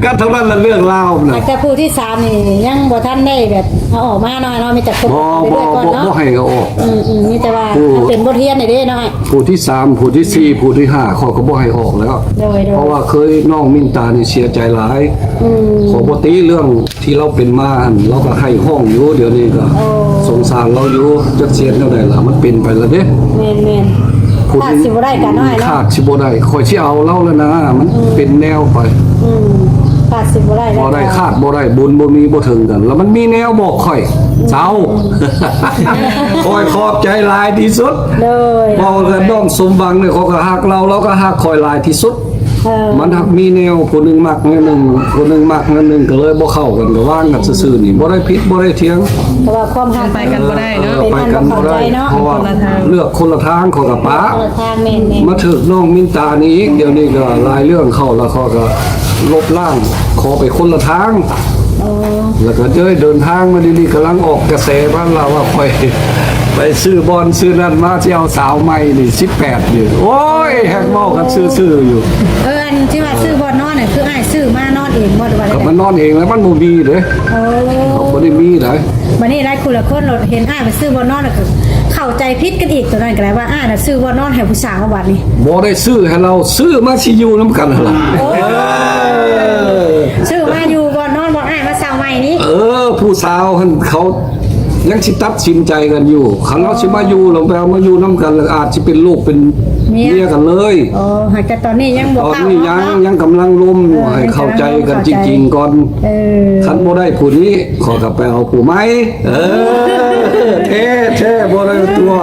ກໍເທົ່ານັ້ນລະເລື່ອງລາວນະ ແຕ່ຜູ້ທີສາມນີ້ຍັງບໍ່ທັນໄດ້ແບບເອົາອອກມາເນາະ ເນາະ ມີແຕ່ຄົບໄປເລື້ອຍໆກ່ອນເນາະ ບໍ່ ບໍ່ ບໍ່ໃຫ້ເອົາອອກ ອືມໆ ມີແຕ່ວ່າເປັນບົດຮຽນໄດ້ເດ້ເນາະ ຜູ້ທີສາມ ຜູ້ທີສີ່ ຜູ້ທີຫ້າ ຂ້ອຍກໍບໍ່ໃຫ້ອອກແລ້ວ ໂດຍໆ ເພາະວ່າເຄີຍນ້ອງມິນຕານີ້ເສຍໃຈຫຼາຍ ອືມ ຂໍບໍ່ຕິເລື່ອງ ທີ່ລາວເປັນມາຫັ້ນ ລາວກໍໄຫ້ຮ້ອງຢູ່ ດຽວນີ້ກໍ ໂອ້ ສົງສານລາວຢູ່ ຈັກຊິເຮັດແນວໃດລະ ມັນເປັນໄປລະເດ້ ແມ່ນໆ ຜູ້ ຂາດຊິບໍ່ໄດ້ກະນ້ອຍເນາະ ຂາດຊິບໍ່ໄດ້ ຂ້ອຍຊິເອົາລາວແລ້ວນະ ມັນ ອືມ ເປັນແນວໄປ ອືມ ຂາດຊິບໍ່ໄດ້ ບໍ່ໄດ້ຂາດບໍ່ໄດ້ ບຸນບໍ່ມີບໍ່ເຖິງກັນ ລະມັນມີແນວບອກຂ້ອຍ ອືມ ເຈົ້າ ອືມ ຂ້ອຍຂອບໃຈຫຼາຍທີ່ສຸດ ໂດຍ ເວົ້າກັບນ້ອງສົມຫວັງນີ້ ຂ້ອຍກໍຮັກລາວ ລາວກໍຮັກຂ້ອຍຫຼາຍທີ່ສຸດ ເອີ ມັນຫາກມີແນວ ຜູ້ໜຶ່ງມັກແນວໜຶ່ງ ຜູ້ໜຶ່ງມັກແນວໜຶ່ງ ກໍເລີຍບໍ່ເຂົ້າກັນ ກໍວາງກັນຊື່ໆນີ້ ບໍ່ໄດ້ຜິດບໍ່ໄດ້ຖຽງ ເພາະວ່າຄວາມຮັກ ໄປກັນບໍ່ໄດ້ເນາະ ເອີ ໄປກັນບໍ່ໄດ້ ເພາະວ່າເລືອກຄົນລະທາງ ຂ້ອຍກໍປະ ຄົນລະທາງ ແມ່ນໆ ມາຖືກນ້ອງມິນຕານີ້ອີກ ດຽວນີ້ກໍຫຼາຍເລື່ອງເຂົ້າ ແລ້ວຂ້ອຍກໍລົບລ້າງ ຂໍໄປຄົນລະທາງ ອໍ ແລ້ວກໍເດີນທາງມາດີໆ ກຳລັງອອກກະແສມາລາວວ່າຂ້ອຍໄປຊື້ບ່ອນຊື້ນັ້ນມາ ຊິເອົາສາວໃໝ່ນີ້ ສິບແປດນີ້ ໂອ້ຍ ແຮງເວົ້າກັນຊື່ໆຢູ່ ເອີ ອັນທີ່ວ່າຊື້ບ່ອນນອນນີ້ ຄືອ້າຍຊື້ມານອນເອງບໍ່ ຫຼືວ່າ ກໍມານອນເອງແລ້ວ ມັນບໍ່ມີເດ້ ໂອ້ ບໍ່ໄດ້ມີໃດ ບັດນີ້ຫຼາຍຄົນລະຄົນເຫັນອ້າຍໄປຊື້ບ່ອນນອນ ແລ້ວກໍເຂົ້າໃຈຜິດກັນອີກ ຕົວນັ້ນກໍໄດ້ວ່າອ້າຍນະຊື້ບ່ອນນອນໃຫ້ຜູ້ສາວ ບັດນີ້ບໍ່ໄດ້ຊື້ໃຫ້ລາວ ຊື້ມາຊິຢູ່ນຳກັນຫັ້ນລະ ໂອ້ ເອີ ຊື້ມາຢູ່ບ່ອນນອນບ່ອນອ້າຍມາເຊົ່າໃໝ່ນີ້ ເອີ ຜູ້ສາວຫັ້ນເຂົາຍັງຊິຕັດສິນໃຈກັນຢູ່ ຄັນລາວຊິມາຢູ່ ລາວໄປເອົາມາຢູ່ນຳກັນ ແລ້ວອາດຊິເປັນລູກເປັນເມຍກັນເລີຍ ໂອ້ ຫາກແຕ່ຕອນນີ້ຍັງບໍ່ ຕອນນີ້ຍັງ ຍັງກຳລັງລົມ ເອີ ໃຫ້ເຂົ້າໃຈກັນຈິງໆກ່ອນ ເອີ ຄັນບໍ່ໄດ້ຜູ້ນີ້ ຂ້ອຍກໍໄປເອົາຜູ້ໃໝ່ ເອີ ແທ້ໆ ບໍ່ໄດ້ຕົວະ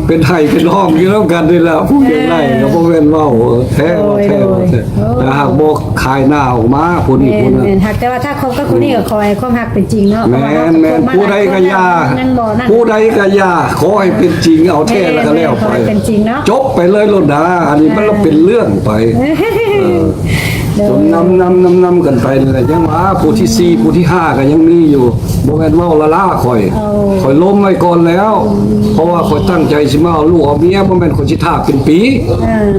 ເປັນໄຫ້ເປັນຫ້ອງຢູ່ນຳກັນນີ້ລະ ຜູ້ຢາກໄດ້ກໍບໍ່ແມ່ນເວົ້າ ເອີ ແທ້ ໂດຍ ແທ້ ໂດຍ ແທ້ ໂອ້ ຖ້າຫາກບໍ່ຂາຍໜ້າອອກມາ ຜູ້ນີ້ຜູ້ນັ້ນ ແມ່ນໆ ຫາກແຕ່ວ່າຖ້າຄົບກັບຜູ້ນີ້ກໍຂໍໃຫ້ຄວາມຮັກເປັນຈິງເນາະ ແມ່ນໆ ຜູ້ໃດກໍຢ່າ ຜູ້ໃດກໍຢ່າ ຂໍໃຫ້ເປັນຈິງ ເອົາແທ້ແລ້ວກໍແລ້ວໄປ ແມ່ນໆ ຂໍໃຫ້ເປັນຈິງເນາະ ຈົບໄປເລີຍໂລດນາ ອັນນີ້ມັນເປັນເລື່ອງໄປ ເອີ ໂດຍ ຈົນນຳໆໆກັນໄປນີ້ແຫຼະ ຍັງວ່າຜູ້ທີສີ່ ຜູ້ທີຫ້າກໍຍັງມີຢູ່ ບໍ່ແມ່ນເວົ້າລ້າໆ ຂ້ອຍ ຂ້ອຍລົມໄວ້ກ່ອນແລ້ວ ເພາະວ່າຂ້ອຍຕັ້ງໃຈຊິມາເອົາລູກເອົາເມຍ ບໍ່ແມ່ນຂ້ອຍຊິຖ້າເປັນປີ ເອີ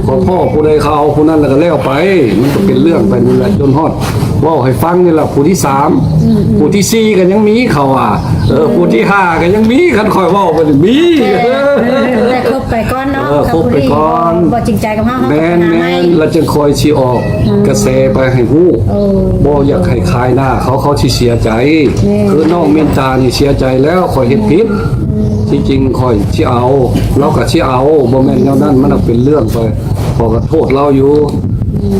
ຂ້ອຍພໍ້ຜູ້ໃດເຂົາເອົາຜູ້ນັ້ນແລ້ວກໍແລ້ວໄປ ມັນກໍເປັນເລື່ອງໄປນີ້ແຫຼະ ຈົນຮອດເວົ້າໃຫ້ຟັງນີ້ແຫຼະ ຜູ້ທີສາມ ຜູ້ທີສີ່ກໍຍັງມີ ເຂົາວ່າ ເອີ ຜູ້ທີຫ້າກໍຍັງມີ ຄັນຂ້ອຍເວົ້າໄປນີ້ມີ ເອີ ແຕ່ຄົບໄປກ່ອນເນາະ ເອີ ຄົບໄປກ່ອນ ບໍ່ຈິງໃຈກັບເຮົາ ເຮົາກໍໄປຫາໃໝ່ ແມ່ນໆ ແລ້ວຈຶ່ງຄ່ອຍຊິອອກ ກະແສໄປໃຫ້ຮູ້ ໂອ້ ບໍ່ຢາກໃຫ້ຂາຍໜ້າເຂົາ ເຂົາຊິເສຍໃຈ ແມ່ນ ຄືນ້ອງມິນຕານີ້ເສຍໃຈແລ້ວ ຂ້ອຍເຮັດຜິດ ທີ່ຈິງຂ້ອຍຊິເອົາ ລາວກໍຊິເອົາ ບໍ່ແມ່ນແນວນັ້ນ ມັນເປັນເລື່ອງໄປ ຂໍໂທດລາວຢູ່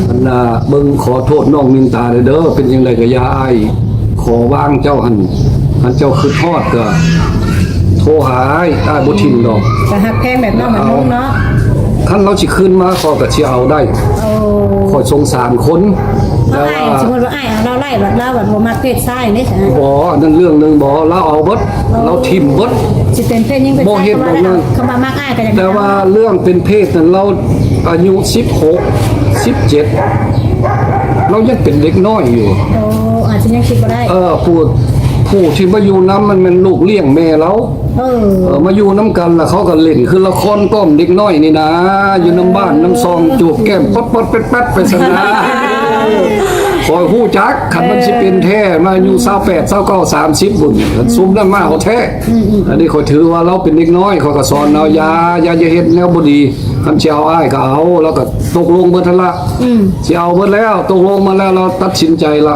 ອັນນ່າ ເບິ່ງ ຂໍໂທດນ້ອງມິນຕາເດີ ເປັນຈັ່ງໃດກໍຢ່າ ອ້າຍຂໍວາງເຈົ້າຫັ້ນ ຄັນເຈົ້າຄິດຮອດກໍໂທຫາອ້າຍ ອ້າຍບໍ່ຖິ້ມດອກ ກໍຮັກແພງແບບນ້ອງແບບນຸ່ງເນາະ ຄັນລາວຊິຄືນມາ ຂ້ອຍກໍຊິເອົາໄດ້ ໂອ້ ຂ້ອຍສົງສານຄົນ ແຕ່ວ່າ ສົມມຸດວ່າອ້າຍເອົາລາວໄດ້ ບັດລາວບັດບໍ່ມັກເພດຊາຍເດ້ ບໍ່ ອັນນັ້ນເລື່ອງໜຶ່ງ ບໍ່ ລາວເອົາເບິດ ລາວຖິ້ມເບິດ ຊິເປັນເພດຍິງເພດຊາຍກໍວ່າໄດ້ ຄຳວ່າມັກອ້າຍກໍຢາກ ແຕ່ວ່າເລື່ອງເປັນເພດນັ້ນ ລາວອາຍຸສິບຫົກ ສິບເຈັດ ລາວຍັງເປັນເດັກນ້ອຍຢູ່ ໂອ້ ອາດຈະຍັງຄິດບໍ່ໄດ້ ເອີ ຜູ້ ຜູ້ທີ່ມາຢູ່ນຳ ມັນແມ່ນລູກລ້ຽງແມ່ລາວ ເອີ ເອີ ມາຢູ່ນຳກັນ ລະເຂົາກໍຫຼິ້ນຄືລະຄອນກ້ອມເດັກນ້ອຍນີ້ນາ ຢູ່ນຳບ້ານນຳຊ່ອງ ຈູບແກ້ມປັດໆແປັດໆໄປຊັ້ນນາ ຂ້ອຍຮູ້ຈັກ ຄັນມັນຊິເປັນແທ້ ມາອາຍຸຊາວແປດ ຊາວເກົ້າ ສາມສິບພຸ້ນ ຄັນຊຸມນັ້ນມາເອົາແທ້ ອັນນີ້ຂ້ອຍຖືວ່າລາວເປັນເດັກນ້ອຍ ຂ້ອຍກໍສອນລາວ ຢ່າ ຢ່າ ຢ່າເຮັດແນວບໍ່ດີ ຄັນຊິເອົາອ້າຍກໍເອົາ ລາວກໍຕົກລົງເບິດຫັ້ນລະ ຊິເອົາເບິດແລ້ວ ຕົກລົງມາແລ້ວ ລາວຕັດສິນໃຈລະ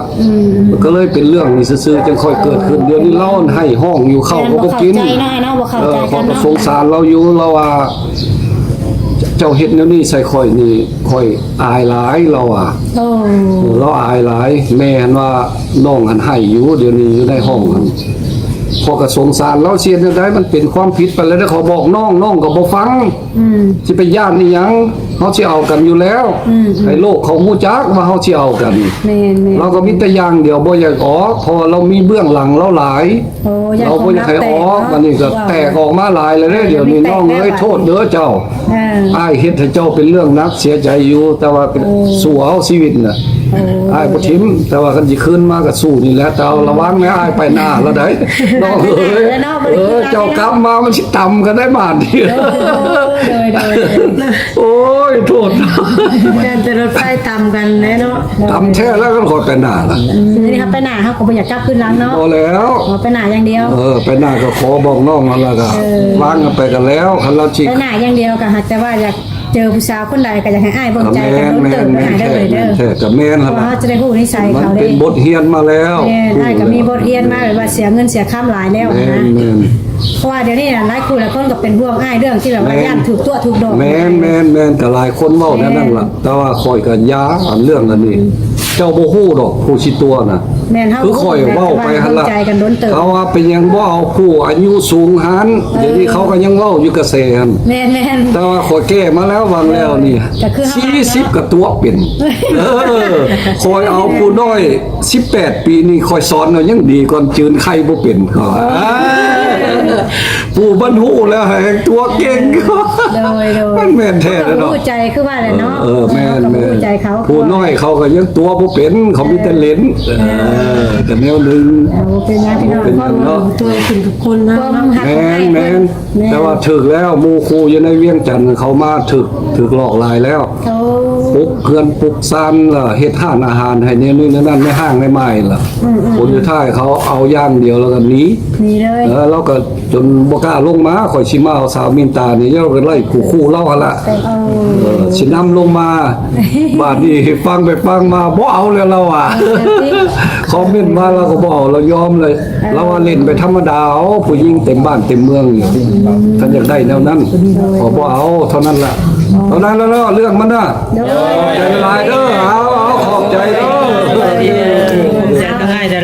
ກໍເລີຍເປັນເລື່ອງນີ້ຊື່ໆ ຈັ່ງຄ່ອຍເກີດຂຶ້ນ ດຽວນີ້ລາວໄຫ້ຮ້ອງຢູ່ ເຂົ້າກໍບໍ່ກິນ ເອີ ຂ້ອຍກໍສົງສານລາວຢູ່ ລາວວ່າ ເຈົ້າເຮັດແນວນີ້ໃສ່ຂ້ອຍນີ້ ຂ້ອຍອາຍຫຼາຍ ລາວວ່າ ໂອ້ ເອີ ລາວອາຍຫຼາຍ ແມ່ຫັ້ນວ່າ ນ້ອງຫັ້ນໄຫ້ຢູ່ ດຽວນີ້ຢູ່ໃນຫ້ອງຫັ້ນ ຂ້ອຍກໍສົງສານລາວ ຊິເຮັດແນວໃດ ມັນເປັນຄວາມຜິດໄປແລ້ວເດ້ ຂ້ອຍບອກນ້ອງ ນ້ອງກໍບໍ່ຟັງ ຊິໄປຢ້ານອີ່ຫຍັງ ເຮົາຊິເອົາກັນຢູ່ແລ້ວ ໃຫ້ໂລກເຂົາຮູ້ຈັກວ່າເຮົາຊິເອົາກັນ ແມ່ນໆ ລາວກໍມີແຕ່ຢ່າງດຽວ ບໍ່ຢາກອອກ ເພາະວ່າລາວມີເບື້ອງຫຼັງລາວຫຼາຍ ໂອ້ ລາວບໍ່ຢາກໃຫ້ອອກ ອັນນີ້ກໍແຕກອອກມາຫຼາຍແລ້ວເດ້ ດຽວນີ້ນ້ອງເອີຍ ໂທດເດີເຈົ້າ ອ້າຍເຮັດໃຫ້ເຈົ້າເປັນເລື່ອງໜັກເສຍໃຈຢູ່ ແຕ່ວ່າສູ້ເອົາຊີວິດນະ ອ້າຍບໍ່ຖິ້ມ ແຕ່ວ່າຄັນຊິຄືນມາກໍສູ້ນີ້ແຫຼະ ແຕ່ລະວັງແດ່ ອ້າຍໄປໜ້າລະໃດ໋ ນ້ອງເອີຍ ເອີ ເຈົ້າກັບມາມັນຊິຕຳກັນໄດ້ບາດນີ້ ໂອ້ຍ ໂທດ ຢ້ານແຕ່ລົດໄຟຕຳກັນແຫຼະເນາະ ຕຳແທ້ແລ້ວ ຄັນຂ້ອຍໄປໜ້າລະ ດຽວນີ້ເຮົາໄປໜ້າ ເຮົາກໍບໍ່ຢາກກັບຄືນຫຼັງເນາະ ບໍ່ແລ້ວ ໄປໜ້າຢ່າງດຽວ ເອີ ໄປໜ້າກໍຂໍບອກນ້ອງຫັ້ນລະ ກໍວາງກັນໄປກໍແລ້ວ ຄັນລາວຊິໄປໜ້າຢ່າງດຽວ ກໍຫາກແຕ່ວ່າຢາກເຈີຜູ້ສາວຄົນໃດ ກໍຢາກໃຫ້ອ້າຍເບິ່ງໃຈກັນດົນເຕີບ ແມ່ນແທ້ ກໍແມ່ນ ເພາະວ່າເຮົາຈະໄດ້ຮູ້ນິໄສເຂົາເດ້ ມັນເປັນບົດຮຽນມາແລ້ວ ແມ່ນ ອ້າຍກໍມີບົດຮຽນມາ ແບບວ່າເສຍເງິນເສຍຄຳຫຼາຍແລ້ວຫັ້ນນະ ເພາະວ່າດຽວນີ້ຫຼາຍຄູ່ຫຼາຍຄົນກໍເປັນຫ່ວງອ້າຍ ເລື່ອງທີ່ແບບວ່າຢ້ານຖືກຕົວະຖືກດອກ ແມ່ນໆໆ ກໍຫຼາຍຄົນເວົ້າແນວນັ້ນລະ ແຕ່ວ່າຂ້ອຍກໍຢ່າ ອັນເລື່ອງອັນນີ້ ເຈົ້າບໍ່ຮູ້ດອກຜູ້ຊິຕົວະນະ. ແມ່ນ ເຮົາ ຄືຂ້ອຍເວົ້າໄປຫັ້ນລະ ເຂົາວ່າເປັນຫຍັງບໍ່ເອົາຜູ້ອາຍຸສູງຫັ້ນ. ເອີ ດຽວນີ້ເຂົາກໍຍັງເວົ້າຢູ່ກະແສຫັ້ນ. ແມ່ນໆ ແຕ່ວ່າຂ້ອຍແກ້ມາແລ້ວຫວ່າງແລ້ວນີ້ ເອີ ກໍຄືເຮົາ ສີ່ສິບກໍຕົວະເປັນ. ເອີ ຂ້ອຍເອົາຜູ້ນ້ອຍສິບແປດປີນີ້ ຂ້ອຍສອນເອົາຍັງດີກ່ອນ ຈືນໄຂ່ບໍ່ເປັນ ເຂົາວ່າ. ເອີ ຜູ້ມັນຮູ້ແລ້ວແຮ່ງຕົວະເກັ່ງ. ໂດຍໆ ມັນແມ່ນແທ້ແລ້ວເນາະ ເຮົາກໍຮູ້ໃຈ ຄືວ່າແຫຼະເນາະ. ເອີ ເອີ ແມ່ນໆ ເຮົາກໍຮູ້ໃຈເຂົາ ຜູ້ນ້ອຍເຂົາກໍຍັງຕົວະບໍ່ເປັນ ເຂົາມີແຕ່ເຫຼັ້ນ. ເອີ ເອີ ກໍແນວໜຶ່ງ ເອີ ບໍ່ເປັນຫຍັງພີ່ນ້ອງ ບໍ່ເປັນຫຍັງເນາະ ຕົວະຂຶ້ນກັບຄົນນະ. ຄວາມຮັກຂອງອ້າຍເພິ່ນ ແມ່ນໆ ແມ່ນ ແຕ່ວ່າຖືກແລ້ວ ໝູ່ຄູ່ຢູ່ໃນວຽງຈັນເຂົາມາຖືກ ຖືກຫຼອກຫຼາຍແລ້ວ. ໂອ້ ປຸກເຮືອນປຸກຊານ ແລ້ວເຮັດຮ້ານອາຫານໃຫ້ແນວນີ້ແນວນັ້ນ ໃນຫ້າງໃນໝ່າຍລະ. ອືມໆໆ ຜົນສຸດທ້າຍເຂົາເອົາຢ່າງດຽວແລ້ວກໍໜີ ໜີເລີຍ. ເອີ ລາວກໍຈົນບໍ່ກ້າລົງມາ ຂ້ອຍຊິມາເອົາສາວມິນຕານີ້ ລາວກໍໄລ່ຄູ່ໆລາວຫັ້ນລະ. ເອີ ເອີ ຊິນຳລົງມາ ບາດນີ້ຟັງໄປຟັງມາບໍ່ເອົາແລ້ວລາວວ່າ. ເອີ ຄອມເມັນມາລາວກໍບໍ່ເອົາ ລາວຍອມເລີຍ. ລາວວ່າຫຼິ້ນໄປທຳມະດາເອົາ ຜູ້ຍິງເຕັມບ້ານເຕັມເມືອງຢູ່ ຄັນຢາກໄດ້ແນວນັ້ນ ໂດຍ ຂໍບໍ່ເອົາເທົ່ານັ້ນລະ. ເທົ່ານັ້ນລະເນາະ ເລື່ອງມັນນະ. ໂດຍ ຂອບໃຈຫຼາຍເດີ. ເອົາ ເອົາ ຂອບໃຈເດີ.